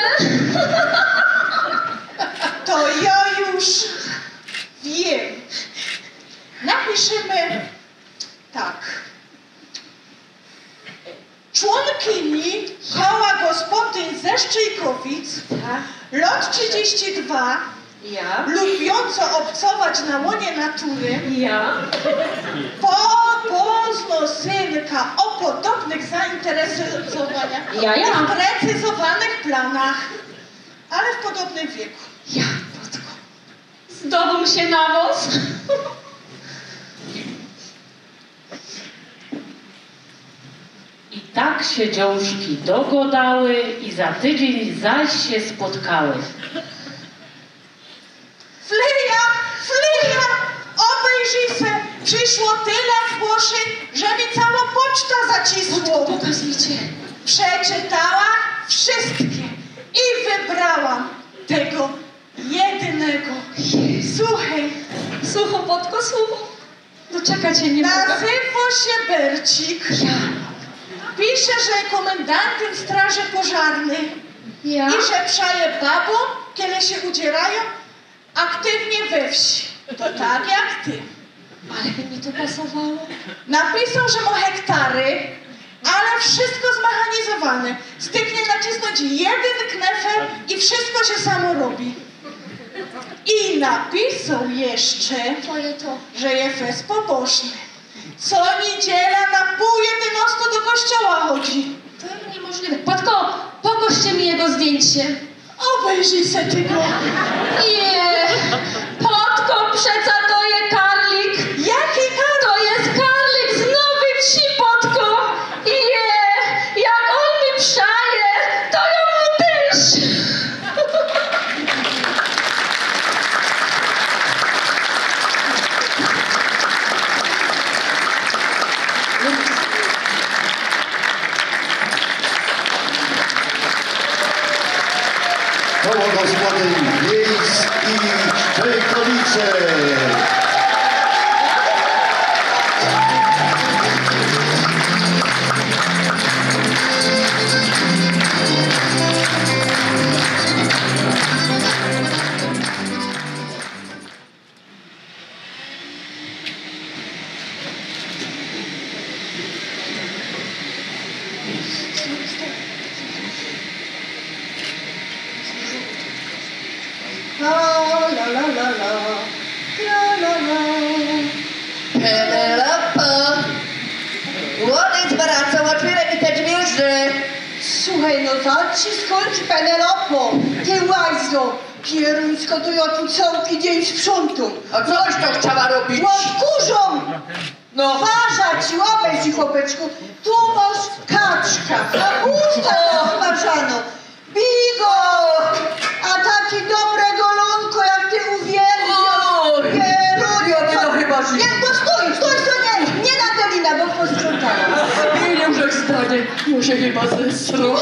To ja już wiym. Napiszmy tak. Członkini Koła Gospodyń ze Szczejkowic, Tak. lot trzidziści dwa, Ja. lubiąco ôbcować na łonie natury, Ja. po, poznŏ synka ô podobnych zainteresowaniach Ja, ja. i w precyzowanych planach, ale w podobnym wieku. Ja, Płotko. Zdŏwōm sie na wŏs. I tak sie dziołszki dogodały i za tydziyń zaś sie spotkały. Flyja, Flyja, ôbejrzyj se, prziszło tela zgłoszyń, że mi cołkŏ poczta zacisło. Pokaż mi. Przeczytałam wszystkie i wybrałam tego jedynego. Jezu. Słuchej. Słuchōm, Płotko, słuchōm. Doczekać sie niy mogã. Nazywŏ sie Bercik. Ja. Pisze, że je komendantem straży pożarnej. Ja. I że przaje babōm, kere sie udziyrajōm aktywnie we wsi. To tak jak ty. Ale by mi to pasowało. Napisał, że ma hektary, ale wszystko zmechanizowane. Styknie nacisnąć jeden knefel i wszystko się samo robi. I napisał jeszcze, To je to. że je fest pobożny. Co niedziela na pół jedynostej do kościoła chodzi. To niemożliwe. Płotko, pokoście mi jego zdjyńcie. Ôbejrzyj se tego. Nie. Płotko, przeca to je karlik. Jaki karlik? To je karlik z Nowyj Wsi, Płotko. Nie. Jak ôn mi przaje, to jŏ mu tyż. Koło Gospodyń Wiejskich Szczejkowice. La, la, la, la, la. La, la, la. Penelopo! Ôdejdź, braco, ôtwiyrej mi te dwiyrze! Słuchej, no zaraz ci skończę, Penelopo, ty łajzo! Pieruńsko, to ja tu cołki dziyń sprzątōm. A co byś to chciała robić? Ôdkurzōm! No. Twarza ci, łapaj ci, chłopeczku. Tu masz kaczka, kapusta smażanōm. Bigo! A takie dobre golōnko, jak ty uwielbiasz. Oj, Pieruńsko, nie, no chyba, że nie, to stój, stój, stój, nie, nie, Mu sie chyba zesrŏ.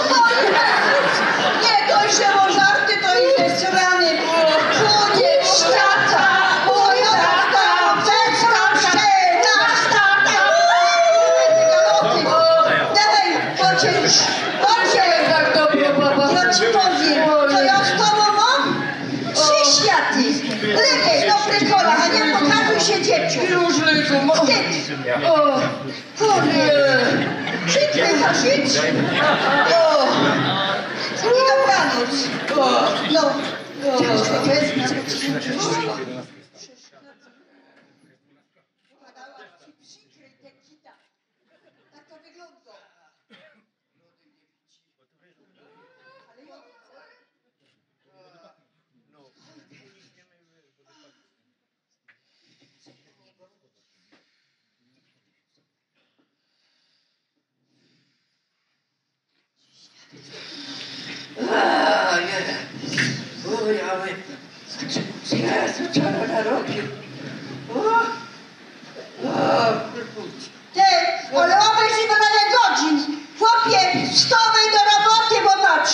Niy dojś, że ôżarty, to i zesrany. Pōnie, sztata, pōnie, sztata. Dawaj, chodź już, chodź. Tak dobro, baba. Jo ci powiym, co jo z tobōm mōm? Trzi światy. Legej, dobry kola, a niy pokazuj sie dzieciōm. Już legōm. Wstyd. Ô. Kurde! Szybko, szybko! O! I dobranoc! O! No! Ciężko wezmę. Padała ci przykry te kita. Tak to wygląda. Ale ja widzę. Ojej. Oj, oj. Jezu, co ja narobił? O, o, kurczę. Ty, ale ôbejrzyj, bo na ile godzin. Chłopie, wstawaj do roboty, bo patrz,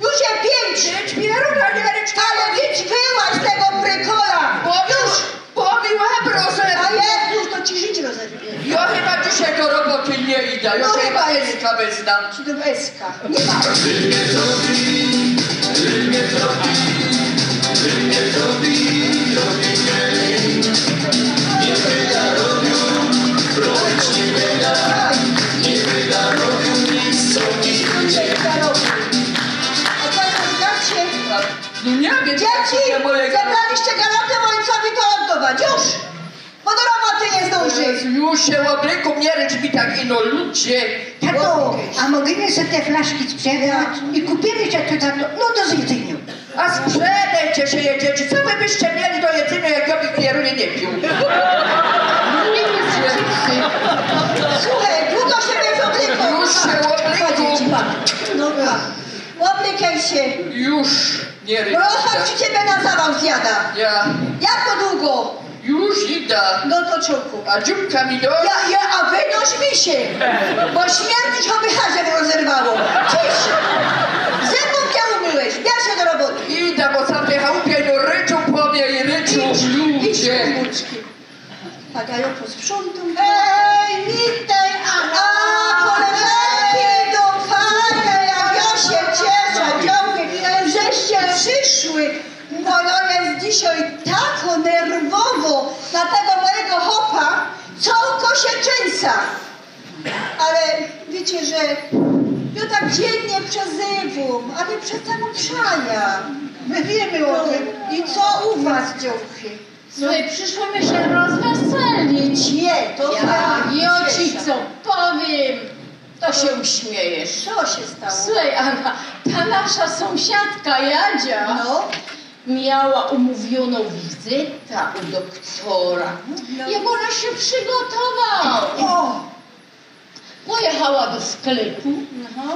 już je pięć. Pięć, pieroga nie rycz. Ale więc wyłaź z tego prykola. Bo już, bo mi łeb rozerwie. A Jezus, to ci życie rozerwie. Jo chyba dzisiej do roboty niy ida. Jo No chyba chyba Eska weznã. Ci do Eska. Nie ma. A co, jak się No niy wiym, Dzieci, zebraliście galoty, ôjcowi to ôddować. Już! Bo do roboty niy zdōnży. Już sie ôblykōm, niy rycz mi tak, ino ludzie. Tato, a możymy se te flaszki sprzedawać i kupiymy sie to, to, no do zjedzynio. A sprzedejcie sie, dzieci, co wy byście mieli do jedzynio, jak jo bych pierōnie niy piōł? Słuchej, długo sie byś ôblykał. Już sie ôblykōm. Dobra. Ôblykej sie. Już, niy rycz. Proszę ci, ciebie na zawał zjada. Ja. Jak to długo? Już ida. No to cioku. A dzióbka mi do... Ja, ja, a wynoś mi sie, bo śmierdzisz, choby harzem rozerwało. Ciś! Zębōw niy umyłeś, bierz sie do roboty. Ida, bo sam te chałupie, no ryczōm po mie i ryczōm, ludzie. Idź, idź, A ja posprzątōm. Hej, witej, Aga! A, koleżanki idą, fajnie, jak ja sie cieszę, dziękuję, żeście przyszły, bo ja jest dzisiej tako nerwowo na tego mojego chopa, cołko sie trzynsa. Ale wiycie, że ja tak dziynnie przezywōm, a wy przeca mu przaja. My wiymy ô tym. I co u was, dziewczyny? Słuchej, przyszłymy się rozweselić. Niy, to ja, ja ci co powiem, to się uśmiejesz. Co się stało? Słuchaj, Aga, ta nasza sąsiadka Jadzia No. miała umówioną wizytę u doktora. No. Jak ona się przygotowała? O! Pojechała do sklepu, Aha.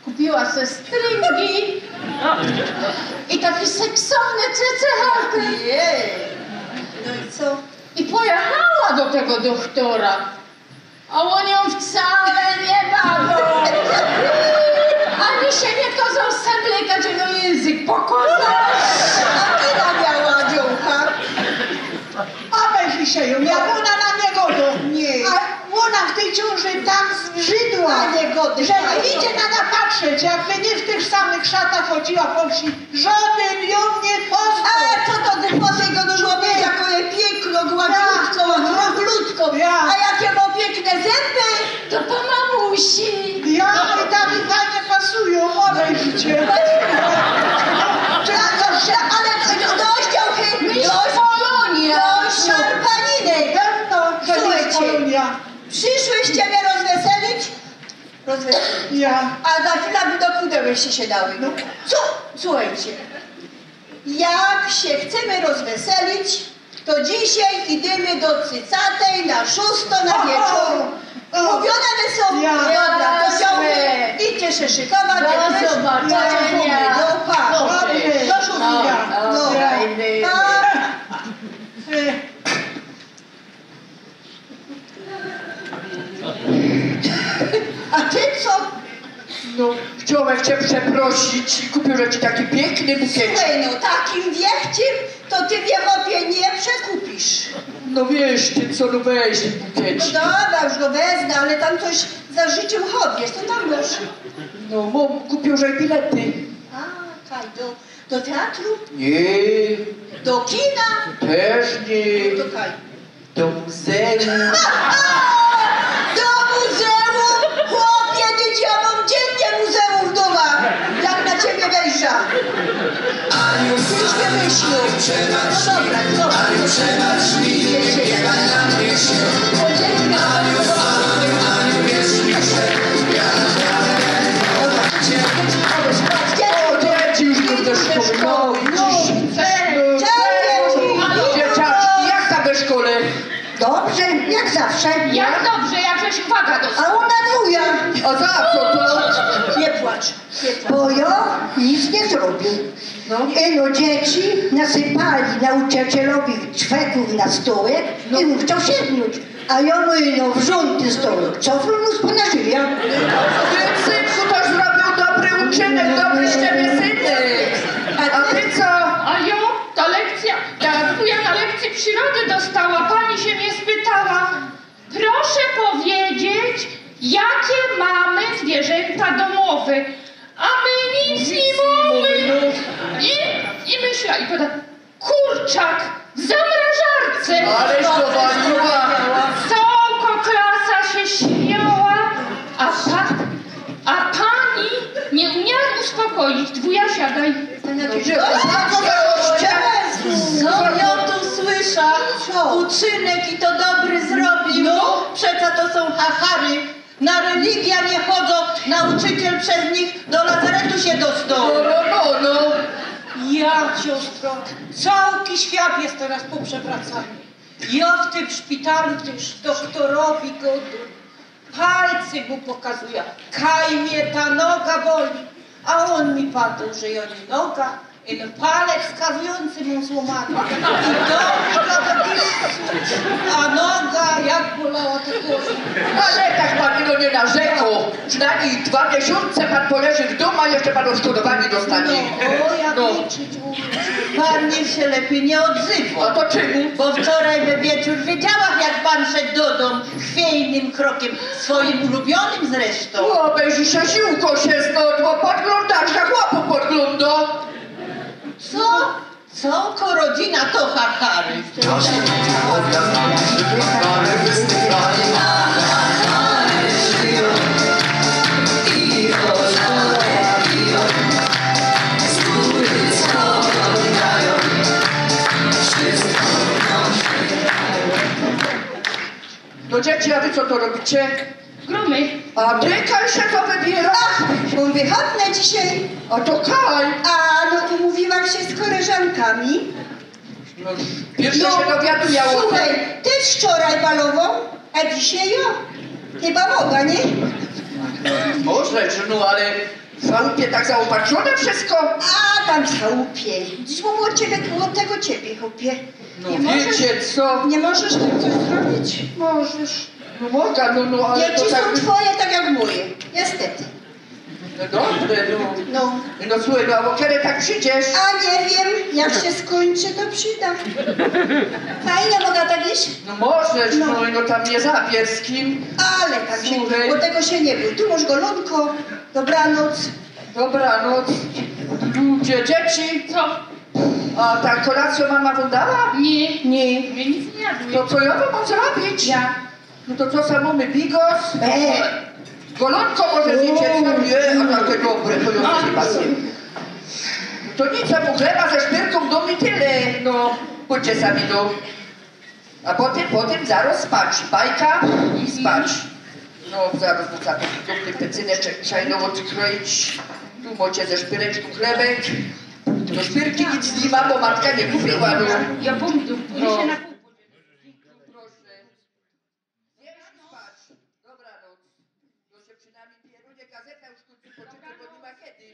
kupiła sobie stringi i taki seksowny cycyhak. Jej. No i co? I pojechała do tego doktora. A on ją wcale niy bawił. Ani sie niy kazał seblykać, ino jynzyk pokōzać. A ty miała dziołka. A weź mi sie ją, jak ôna na niego do... Niy. A ôna w tyj ciōnży tak zbrzydła, A niy godej, że a niy co? idzie na niã patrzeć, jakby niy w tych samych szatach chodziła po wsi. Żodyn ją niy poznał. A co to ty po tej go dużo wiesz, jako je piykno, gładziutko, Ja. kruglutko. Ja. A jakie mo piykne zęby. To po mamusi. Ja, i tak mi fajnie pasujōm, ôbejrzycie. Ale dość, dziewczyny, Mistrz dość, Polonia. dość szarpaniny. Pewno, że Mistrz Słuchajcie. Polonia. Przyszłyście mie rozweselić? Rozweselić. Ja. A za chwila by do pudełek sie, sie dały. No. Co? Słuchajcie. Jak sie chcemy rozweselić, to dzisiej idymy do Cycatej na szōsto na wieczōr. O, o, o. Umówiōne my sōm? Ja. Dobra, to Jasne. Idźcie sie szykować, Do dziewczyny. zobaczenia. Do pa. Dobrze. Do szōstej. Dobra. Dobra. Pa. A ty co? Cię przeprosić i kupił żech ci taki piykny bukiecik. Słuchej, no, takim wiechcym to ty mie, chopie, niy przekupisz. No wiysz ty co, no weź tyn bukiecik. No dobra, już go wezmę, ale tam coś zażyczył, chop, wiysz, co tam masz? No, mōm, kupił żech bilety. A, kaj, do, do teatru? Niy. Do kina? Tyż niy. No to kaj. Do muzeum. Do muzeum? Chopie, ty, ja mōm dziynnie muzeum dōma, jak na ciebie wejrzã. Już wymyślił. No dobra, co? Dzieci już do szkoły. No, dzieciaki, jak tam we szkole? Dobrze, jak zawsze. Jak dobrze, jak żeś uwagã dostała. A ona dwuja. A za co to? Nie płacz, nie płacz. Bo jo nic niy zrobił. No. Ino dzieci nasypali nauczycielowi ćwekōw na stołek i ōm chcioł siednōńć. A jo mu ino wrzął tyn stołek. Co, Frunus, pōna żyja? Synku, to zrobił dobry uczynek, dobry z ciebie synek. A ty co? A jo, ta lekcja, ta dwuja na lekcji przirody dostała, pani sie mie spytała: „Proszę powiedzieć, jakie mamy zwierzęta domowe?” „A my nic niy mōmy.” I, i myśla, i poda: „Kurczak w zamrażarce.” Aleś to waliła. Cołko klasa sie śmiała, a pa-, a pani niy umia uspokoić. Dwuja, siadaj. Co jo tu słysza? Co? Uczynek i to dobry zrobił. No. Przeca to sōm chachary. Na religia niy chodzōm, nauczyciel bez nich do lazaretu sie dostoł. No, no, no, no. Ja, siostro, cołki świat je teroz poprzewracany. Jo w tym szpitalu tyż doktorowi godōm, palcym mu pokazuja, kaj mie ta noga boli, a ôn mi padoł, że jo niy noga, ino palec wskazujōncy mōm złōmany. I do niego do gipsu, a noga jak bolała, to głowy. Ale tak pan ino niy narzekŏ. Przinajmnij dwa miesiōnce pan poleży w dōm, a jeszcze pan ôdszkodowaniy dostanie. No, o, jak liczyć umie. Pan niych sie lepij niy ôdzywŏ. A to czymu? Bo wczoraj we wieczōr w Wiedziałach, jak pan szedł do dōm chwiejnym krokym, swoim ulubionym zresztōm. Ôbejrzyj sie, ziōłko sie znodło, podglōndŏ, że chłopōm podglōndŏ. Co? Cołko rodzina to chachary. No dzieci, a wy co to robicie? Gromy. A ty kaj sie to wybiyrŏ? Ach, bo wychowne dzisiej. A to kaj? A no, umōwiłach sie z koleżankami. No, piyrszy sie dowiadujã ô tym. Słuchej, ty wczoraj balowōł, a dzisiej jo. Chyba moda, niy? Może, że no, ale w chałupie tak zaopatrzōne wszystko. A tam w chałupie. Dziś mōm ôd ciebie, ôd tego ciebie, chopie. No wiecie co? Niy możesz tam coś zrobić? Możesz. No mogã, no, no, ale to tak... Dzieci sōm twoje tak jak moje. Niestety. No dobre, no. No. No słuchej, no a ô kery tak przidziesz? A niy wiym, jak sie skōńczy, to przidã. Fajnie, mogã tak iś? No możesz, no, no tam niy za Wierskim. Ale tak sie, bo tego sie niy bōj. Tu mosz golōnko, dobranoc. Dobranoc. Ludzie, dzieci. Co? A ta kolacyjŏ mama wōm dała? Niy. Niy. My nic niy jadły. To co jo wōm mōm zrobić? Ja. No to co, samo my bigos? E. Golōnko może zjecie, co? Niy, a take dobre, to jo chyba zjym. To nic, samo chleba ze szpyrkōm dōm i tyle. No, pōdźcie sami do... A potym, potym zarŏz spać. Bajka i spać. No, zarŏz wrōcã, to tych pecyneczek trzeba ino ôdkroić. Tu mocie ze szpyreczku chlebek. No szpyrki nic niy ma, bo matka niy kupiła, no. Ja pōmnijōm, no. Proszę. Idziesz spać. Dobranoc. No sie przinajmnij Pierunie gazetã już w kōńcu poczytŏ, bo niy ma kedy.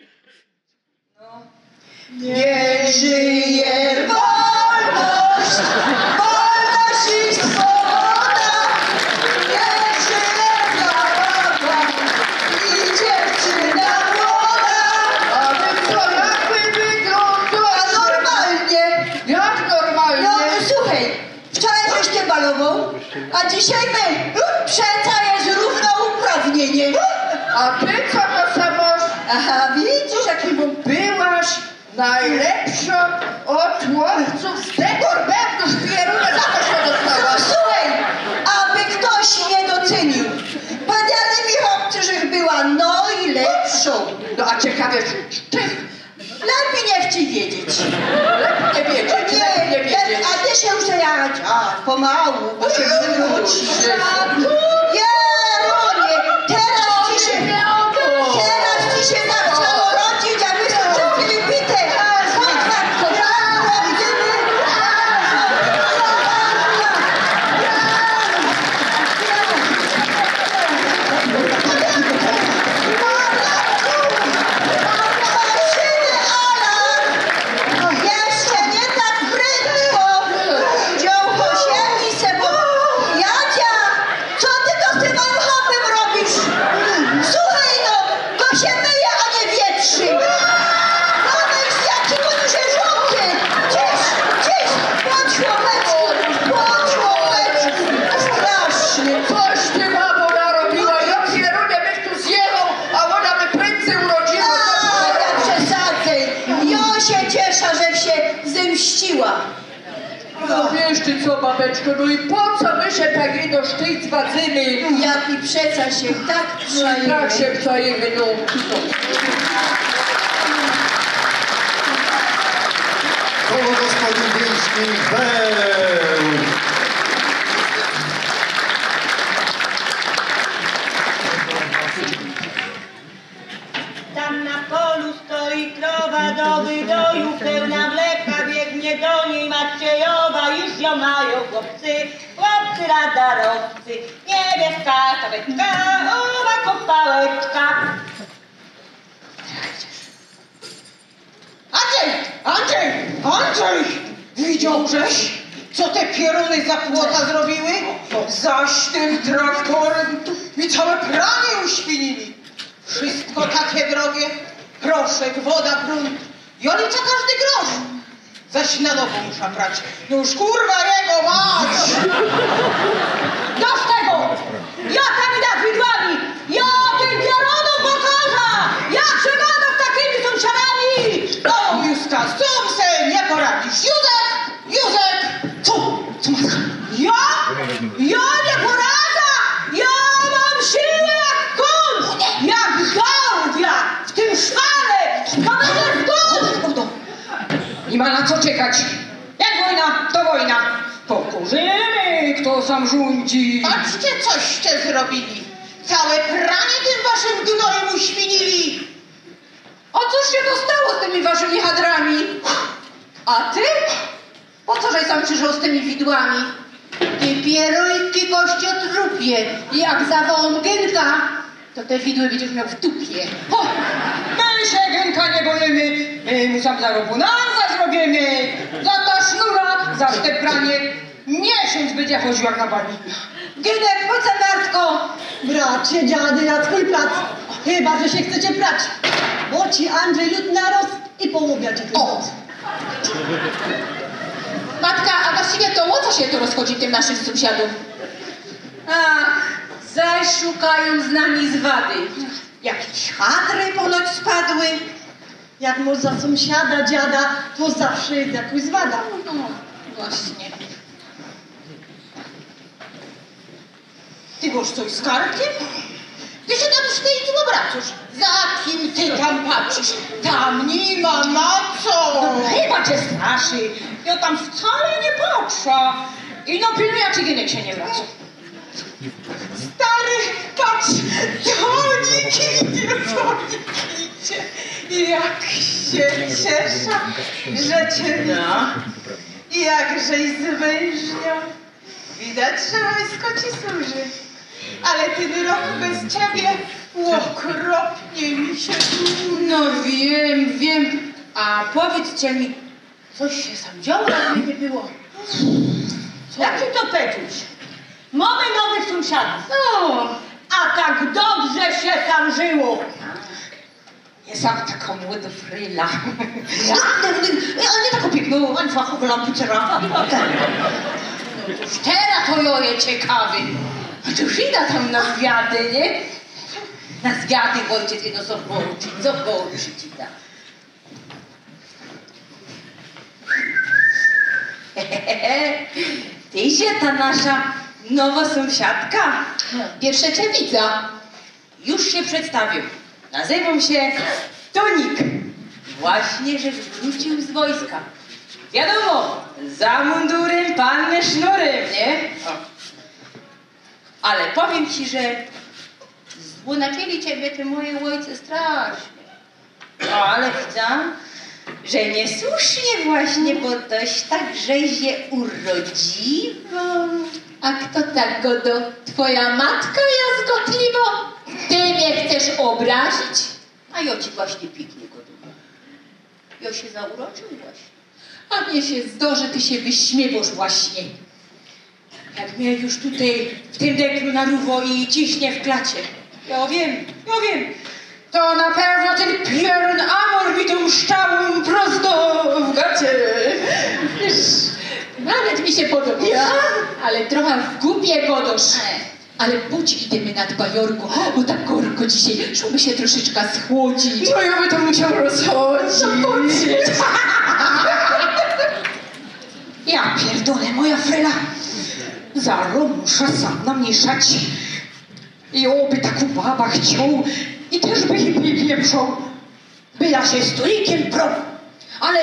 No. Niech żyje wolność! Wolność i swoboda! Niech żyje zabawa i dziewczyna młoda! Siebie, przeca je rōwnouprawnienie. A ty co to samo? Aha, widzisz, jaki mu byłaś najlepszą od chłopców z Degor Będów, pieruna, za to się dostała. Słuchaj, aby ktoś nie docenił. Powiedzieli mi chłopcy, że była najlepszą. No a ciekawe, czy, czy ty Lepiej nie chcij wiedzieć. Lepiej nie wiedzieć, lepiej nie wiedzieć. A ty się już zajadź. A, pomału, bo się wywróci. Jeronie, teraz ci się, teraz ci się zaczęło rodzić, a my są wszyscy wybite. Chodź, Matko, zaraz idziemy. Jeszcze nie tak prędko! Dziołcho, siednij se, bo Jadzia, co ty to z tym alchopem robisz? Słuchaj no, to się myje, a nie wietrzy! Patrz, jakie to duże żółty! Gdzieś, gdzieś, pod chłopeczku, pod chłopeczku! Straszny! Coś ty, babo, narobiła! Ja pierunie, byś tu zjechał, a ona by prędzej urodziła. A, ja przesadzę. Ja się cieszę, że się zemściła. No wiesz ty co, babeczko, no i po co my się tak ino sztyjc wadzymy? Jak i przeca się tak No i tak się przejemy, no. Koło gospodyń wiejskich Beł. Tam na polu stoi krowa do wydoju, pełna mleka, biegnie do niej Maciejowa. Już ją mają chłopcy, chłopcy radarowcy. Niebieska czapeczka, owa kopałeczka. Andrzej! Andrzej! Andrzej! Widziałżeś, co te pieruny za płota zrobiły? Zaś tym traktorem mi całe pranie uświnili. Wszystko takie drogie. Proszek, woda, grunt. I oni co każdy grosz. Zaś na nowo muszã prać. Już kurwa jego mać! Dość tego! Ja tam idę z widłami! Ja tym pierunom pokażę! Jak się gada z takimi sąsiadami! No, Juska, z tą se nie poradzisz. Józek! Józek! Co? Co masz? Ja? Ja nie poradzę! Ja mam siłę jak kōń! Jak gardia! W tym szwale! Kamerę w górę! Nie ma na co czekać. Jak wojna, to wojna. Pokorzymy, kto sam rządzi. Patrzcie, coście zrobili. Całe pranie tym waszym gnojem uświnili. A cóż się to stało z tymi waszymi chadrami? A ty? Po co żeś sam przyszedł z tymi widłami? Ty pieruński kościotrupie, jak zawołam Gynka, to te widły będziesz miał w dupie. Ho! My się Gynka nie boimy, my mu sam zarobunanza zrobimy, za ta sznura, za te pranie. Miesiąc będzie chodził jak na bani. Gynek, po co, Bartko? Bracie, dziady, na twój plac. Chyba że się chcecie prać. Bo ci Andrzej lud narost i połowia cię tu. O! Matka, a właściwie to o co się tu rozchodzi tym naszym sąsiadom? Ach, zaś szukają z nami zwady. Jakieś chadry ponoć spadły. Jak masz za sąsiada dziada, to zawsze jest jakoś zwada. No, właśnie. Ty masz coś z karkiem? Ty się tam z tym obracasz. Za kim ty tam patrzysz? Tam nie ma na co. No, chyba cię straszy. Ja tam wcale nie patrzę. I no, pilnuję, czy Ginek się nie wraca. Stary, patrz, Donik idzie, Donik idzie. Jak się cieszę, że cię widzę. Jakżeś zwężniał. Widać, że wojsko ci służy. Ale ten rok bez ciebie okropnie mi się dłuży. No wiem, wiem. A powiedzcie mi, coś się sam działo, jak mnie nie było. Co? Jak ci to powiedzieć? Mamy nowych sąsiadów. No. A tak dobrze się tam żyło. Ja sam taką młodą fryla. A, no, no, ale nie taką piękną, ani fachową lampucera. Toż tera to jo je ciekawy. A to już ida tam na zwiady, nie? Na zwiady, ôjciec, ino zobaczyć, zobaczyć ida. Tyś je ta nasza nowo sōmsiadka? Piyrsze ciã widza. Już sie przedstawiōm. Nazywōm sie Tunik. Właśnie żech wrōciōł z wojska. Wiadōmo, za mundurym panny sznurym, nie? Ô. Ale powiym ci, że złōnaczyli ciebie te moje ôjce strasznie. No, ale widza, że niesłusznie właśnie, bo toś tak żeś je urodziwo. A kto tak godo? Twoja matka jazgotliwo? Ty mie chcesz ôbrazić? A jo ci właśnie piyknie godōm. Jo sie zauroczył właśnie. A mie sie zdo, że ty sie wyśmiywosz właśnie. Jak mie już tutaj w tym deklu naruwo i ciśnie w klacie. Jo wiym, jo wiym. To na pewno tyn piorōn Amor mi tōm szczałōm prosto w gacie. Wiysz, nawet mi sie podobŏsz. Ja? Ale trocha w gupie godosz. Ale bōdź, idymy nad bajorko, bo tak gorko dzisiej, żebōm sie troszeczka schłodzić. No jo by to musioł rozchodzić. No bōdź. Ja pierdolę, moja frela. Zarŏz musza sam namieszać. I ôby takõ baba chcioł, i tyż by ji wypieprzoł. By ja sie z Tunikiym proł. Ale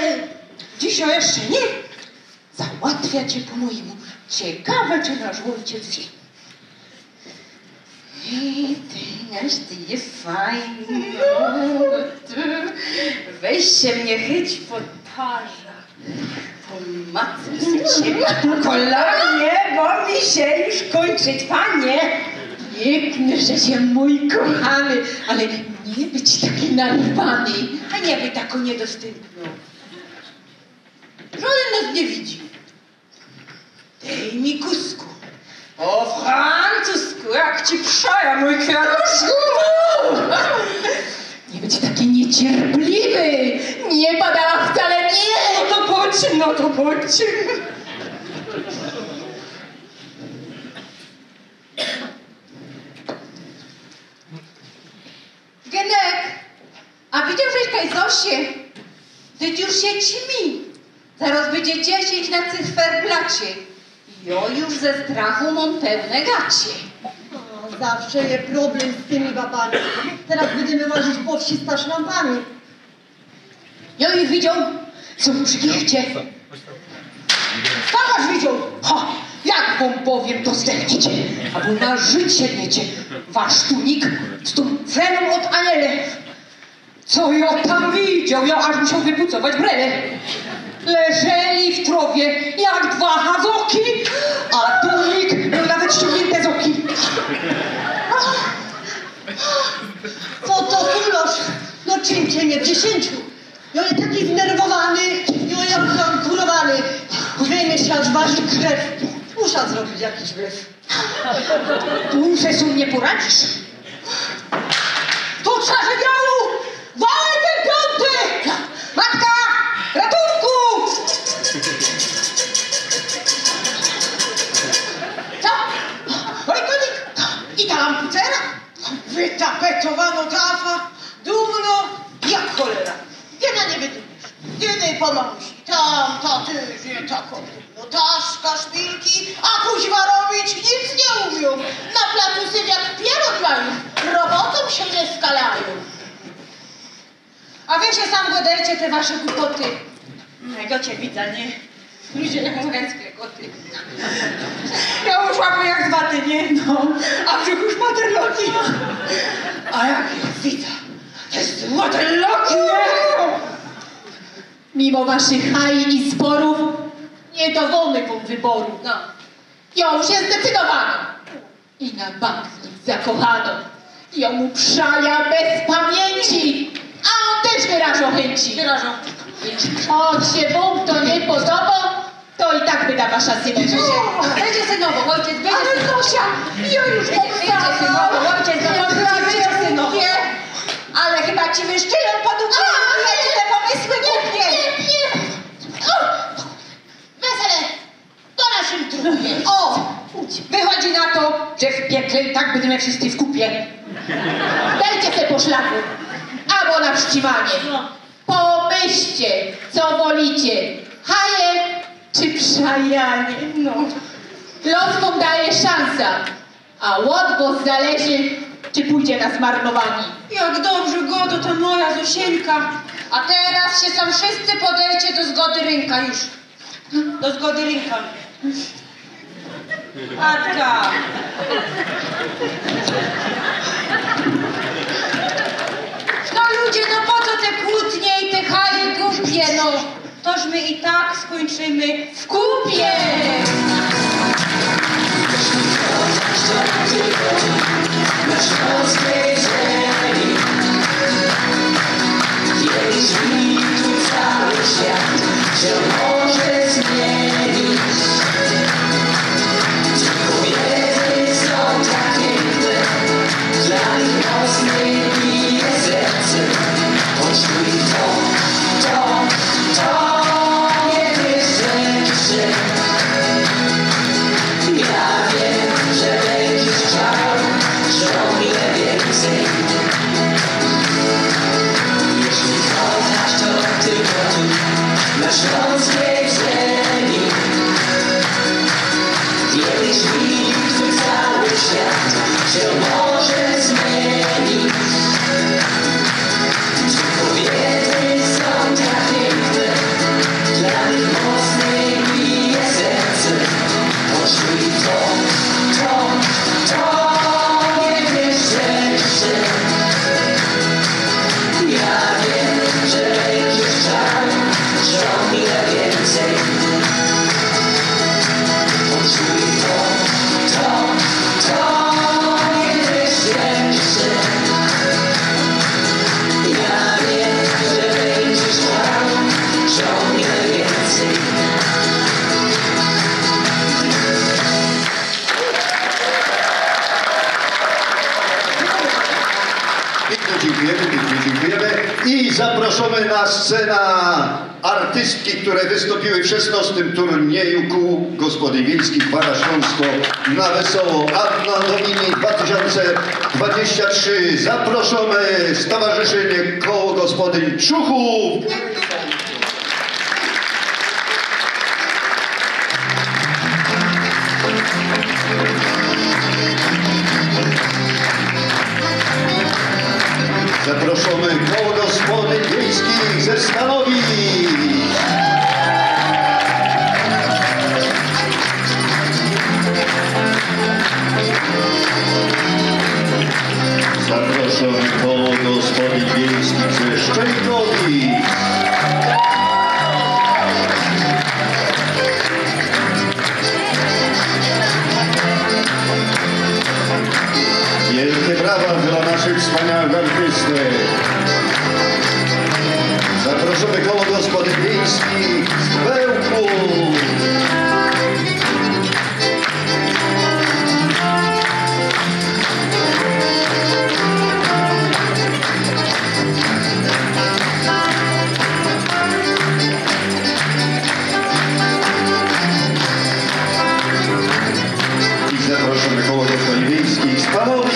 dzisiej jeszcze niy. Załatwiã ciã po mojymu. Ciekawe, czy nasz ôjciec wiy. I ty, jaś ty je fajny. Weź sie mie chyć po tarzach. Po matce, po kolanie, bo mi sie już kōńczy trwanie. Piykny żeś je, mōj kochany, ale niy bōdź taki narwany. A niy bōdź tako niydostympnŏ. Żŏdyn nŏs niy widzi. Dej mi, kusku. Po francusku, jak ci przaja, mōj kwiatuszku. Niy bōdź taki niycierpliwy. Niy padała wcale, niy. No to po czym, no to po czym? Genek, a widzioł żeś kaj Zosiã? Dyć już sie ćmi. Zarŏz bydzie dziesiyńć na cyferblacie. Jo już ze strachu mōm pełne gacie. Ô, zawsze je problym z tymi babami. Teroz bydymy łazić po wsi z taszlampami. Jo ich widzioł, co przi giecie. Kogoś widzioł? Ha! Jak wōm powiym, to zdechniecie, abo na Żyd sie dniecie. Wasz Tunik z tōm frenōm ôd Aniele. Co jo tam widzioł? Jo aż musioł wypucować brele. Leżeli w trŏwie jak dwa hazoki, a Tunik mioł nawet ściōngniynte zoki. Co to, kulosz? No czym cię nie w dziesięciu? Jo je taki znerwowany, jo je zagorowany. Wymieszać wasz krew. Muszã zrobić jakiś wlew. Tu se sam niy poradzisz. To trzeba, że biału! Walej tyn piōnty! Matka! Ratunku! Co? Oj, Tunik! I ta lampucera? Wytapetowanŏ ta afa, dumnŏ jak cholera. Jedna niy wydumisz, jednyj po mamusi, tamta tyż je tako dumnŏ. Ta szkaszpilki, a kuźwa robić nic niy umiōm. Na placu sywiak pierōn majōm, robotōm sie niy skalajōm. A wy sie sam godejcie te wasze gupoty. Jak jo ciã widza, niy? Ludzie jak mōwińske koty. Jo już łapōm jak z waty, niy? No. A w brzuchu już ma terloki. A jak jo widza te złote loki, niy? Mimo waszych haj i sporōw niy dŏwōmy wōm wyborōw. No. Jo już je zdecydowanŏ. I na bank w nim zakochano. I jŏ mu przaja bez pamiyńci. A ôn tyż wyrażŏ chynci. Wyrażŏ. Chŏć sie wōm to niy podobŏ, to i tak byda wasza synowa. Bydzie synowa, ôjciec, bydzie synowa. Ale Zosia, jŏ już... Bydzie synowa, ôjciec, no, bydzie synowa. Ale chyba ci wyszczylōm po dupie, te pomysły głupie. Niy, niy, niy. Wesele. Po naszym trupie. tym, jak żeście w kupie. Dejcie se po szlaku. Abo na wstrzimanie. Pomyślcie, co wolicie. Haje czy przajanie? No. Los wōm daje szansã, a ôd wos zależy, czy pōjdzie na zmarnowanie. Jak dobrze gŏdŏ ta moja Zosieńka. A teroz sie sam wszyscy podejcie do zgody rynka, już. Do zgody rynka. Atka. No ludzie, no po co te kłōtnie i te haje głupie, no? Toż my i tak skōńczymy w kupie. Pięknie dziękujemy, pięknie dziękujemy i zaprosimy na scenã artystki, które wystąpiły w szesnostym turnieju kół gospodyń wiejskich Para Śląsko na Wesoło. Anno Domini dwa tysiące dwadzieścia trzy. Zaprosimy Stowarzyszenie Koło Gospodyń Człuchów. Zaprosimy Koło Gospodyń Wiejskich ze Stanowic. Zaprosimy Koło Gospodyń Wiejskich ze Szczejkowic. Wielkie brawa dla naszych wspaniałych artystek. Zaprosimy Koło Gospodyń Wiejskich z Bełchatów. I zaprosimy Koło Gospodyń Wiejskich z Panowic.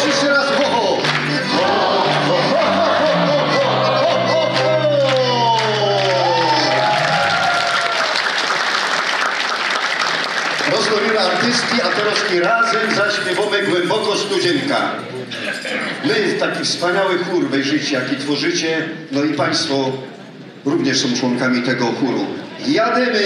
Jeszcze raz, ho, ho. Rozmawiamy artystki, a teraz razem zaśpiewamy Głęboko Studzienka. My, taki wspaniały chór, wejrzyjcie, jaki tworzycie, no i państwo również są członkami tego chóru. Jadymy!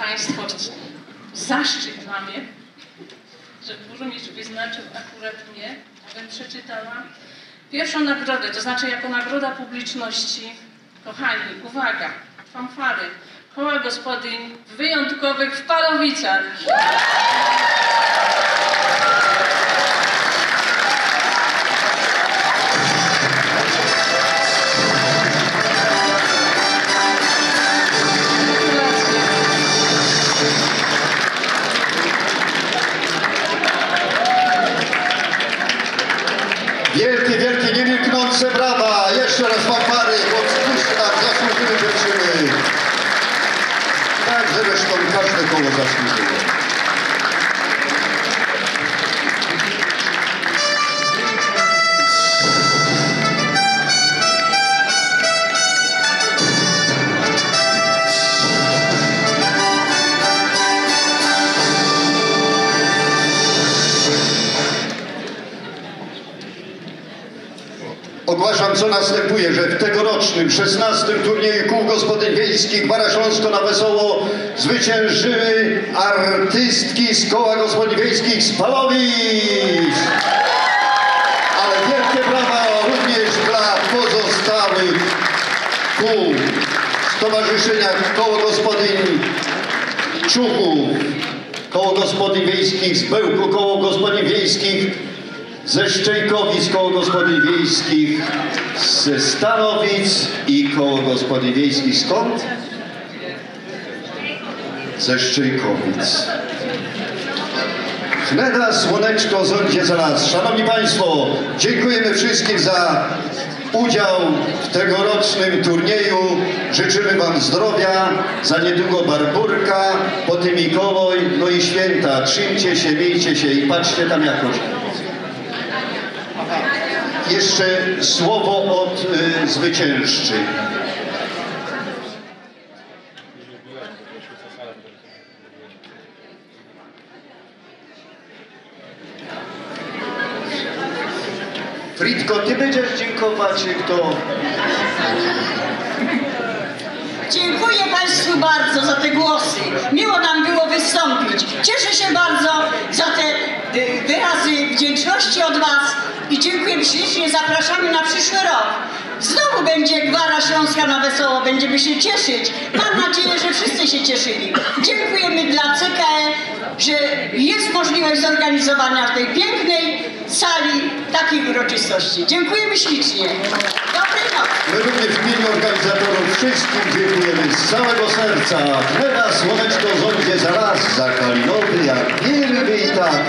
Państwo, zaszczyt dla mnie, że burmistrz wyznaczył akurat mnie, abym przeczytała pierwszą nagrodę, to znaczy jako nagroda publiczności. Kochani, uwaga, fanfary, koła gospodyń wyjątkowych w Palowicach. Wielkie, wielkie, niemilknące brawa. Jeszcze raz fanfary, bo wszyscy tak zasłużyli, życzymy. Tak zresztą każde koło zasłużyło. Ogłaszam, co następuje, że w tegorocznym szesnastym turnieju kół gospodyń wiejskich Gwara Śląsko na Wesoło zwyciężyły artystki z koła gospodyń wiejskich z Palowic. Ale wielkie brawa również dla pozostałych kół Stowarzyszenia Koło Gospodyń Czuchów, Koło Gospodyń Wiejskich z Bełku, Koło Gospodyń Wiejskich ze Szczejkowic, Koło Gospodyń Wiejskich ze Stanowic i Koło Gospodyń Wiejskich skąd? Ze Szczejkowic. Hneda słoneczko zojdzie za las. Szanowni Państwo, dziękujemy wszystkim za udział w tegorocznym turnieju. Życzymy Wam zdrowia, za niedługo Barburka, potem Mikołaj, no i święta. Trzimcie się, miejcie się i patrzcie tam jakoś. Jeszcze słowo od y, zwycięzcy. Fritko, ty będziesz dziękować, czy kto? Dziękuję Państwu bardzo za te głosy. Miło nam było wystąpić. Cieszę się bardzo za te y, wyrazy wdzięczności od Was i dziękuję ślicznie. Zapraszamy na przyszły rok. Znowu będzie Gwara Śląska na wesoło, będziemy się cieszyć. Mam nadzieję, że wszyscy się cieszyli. Dziękujemy dla C K E, że jest możliwość zorganizowania w tej pięknej sali takiej uroczystości. Dziękujemy ślicznie. Dobrej nocy. My również w imieniu organizatorów wszystkim dziękujemy z całego serca. Hneda słoneczko zojdzie za las, za kalinowy jak wielby i tak.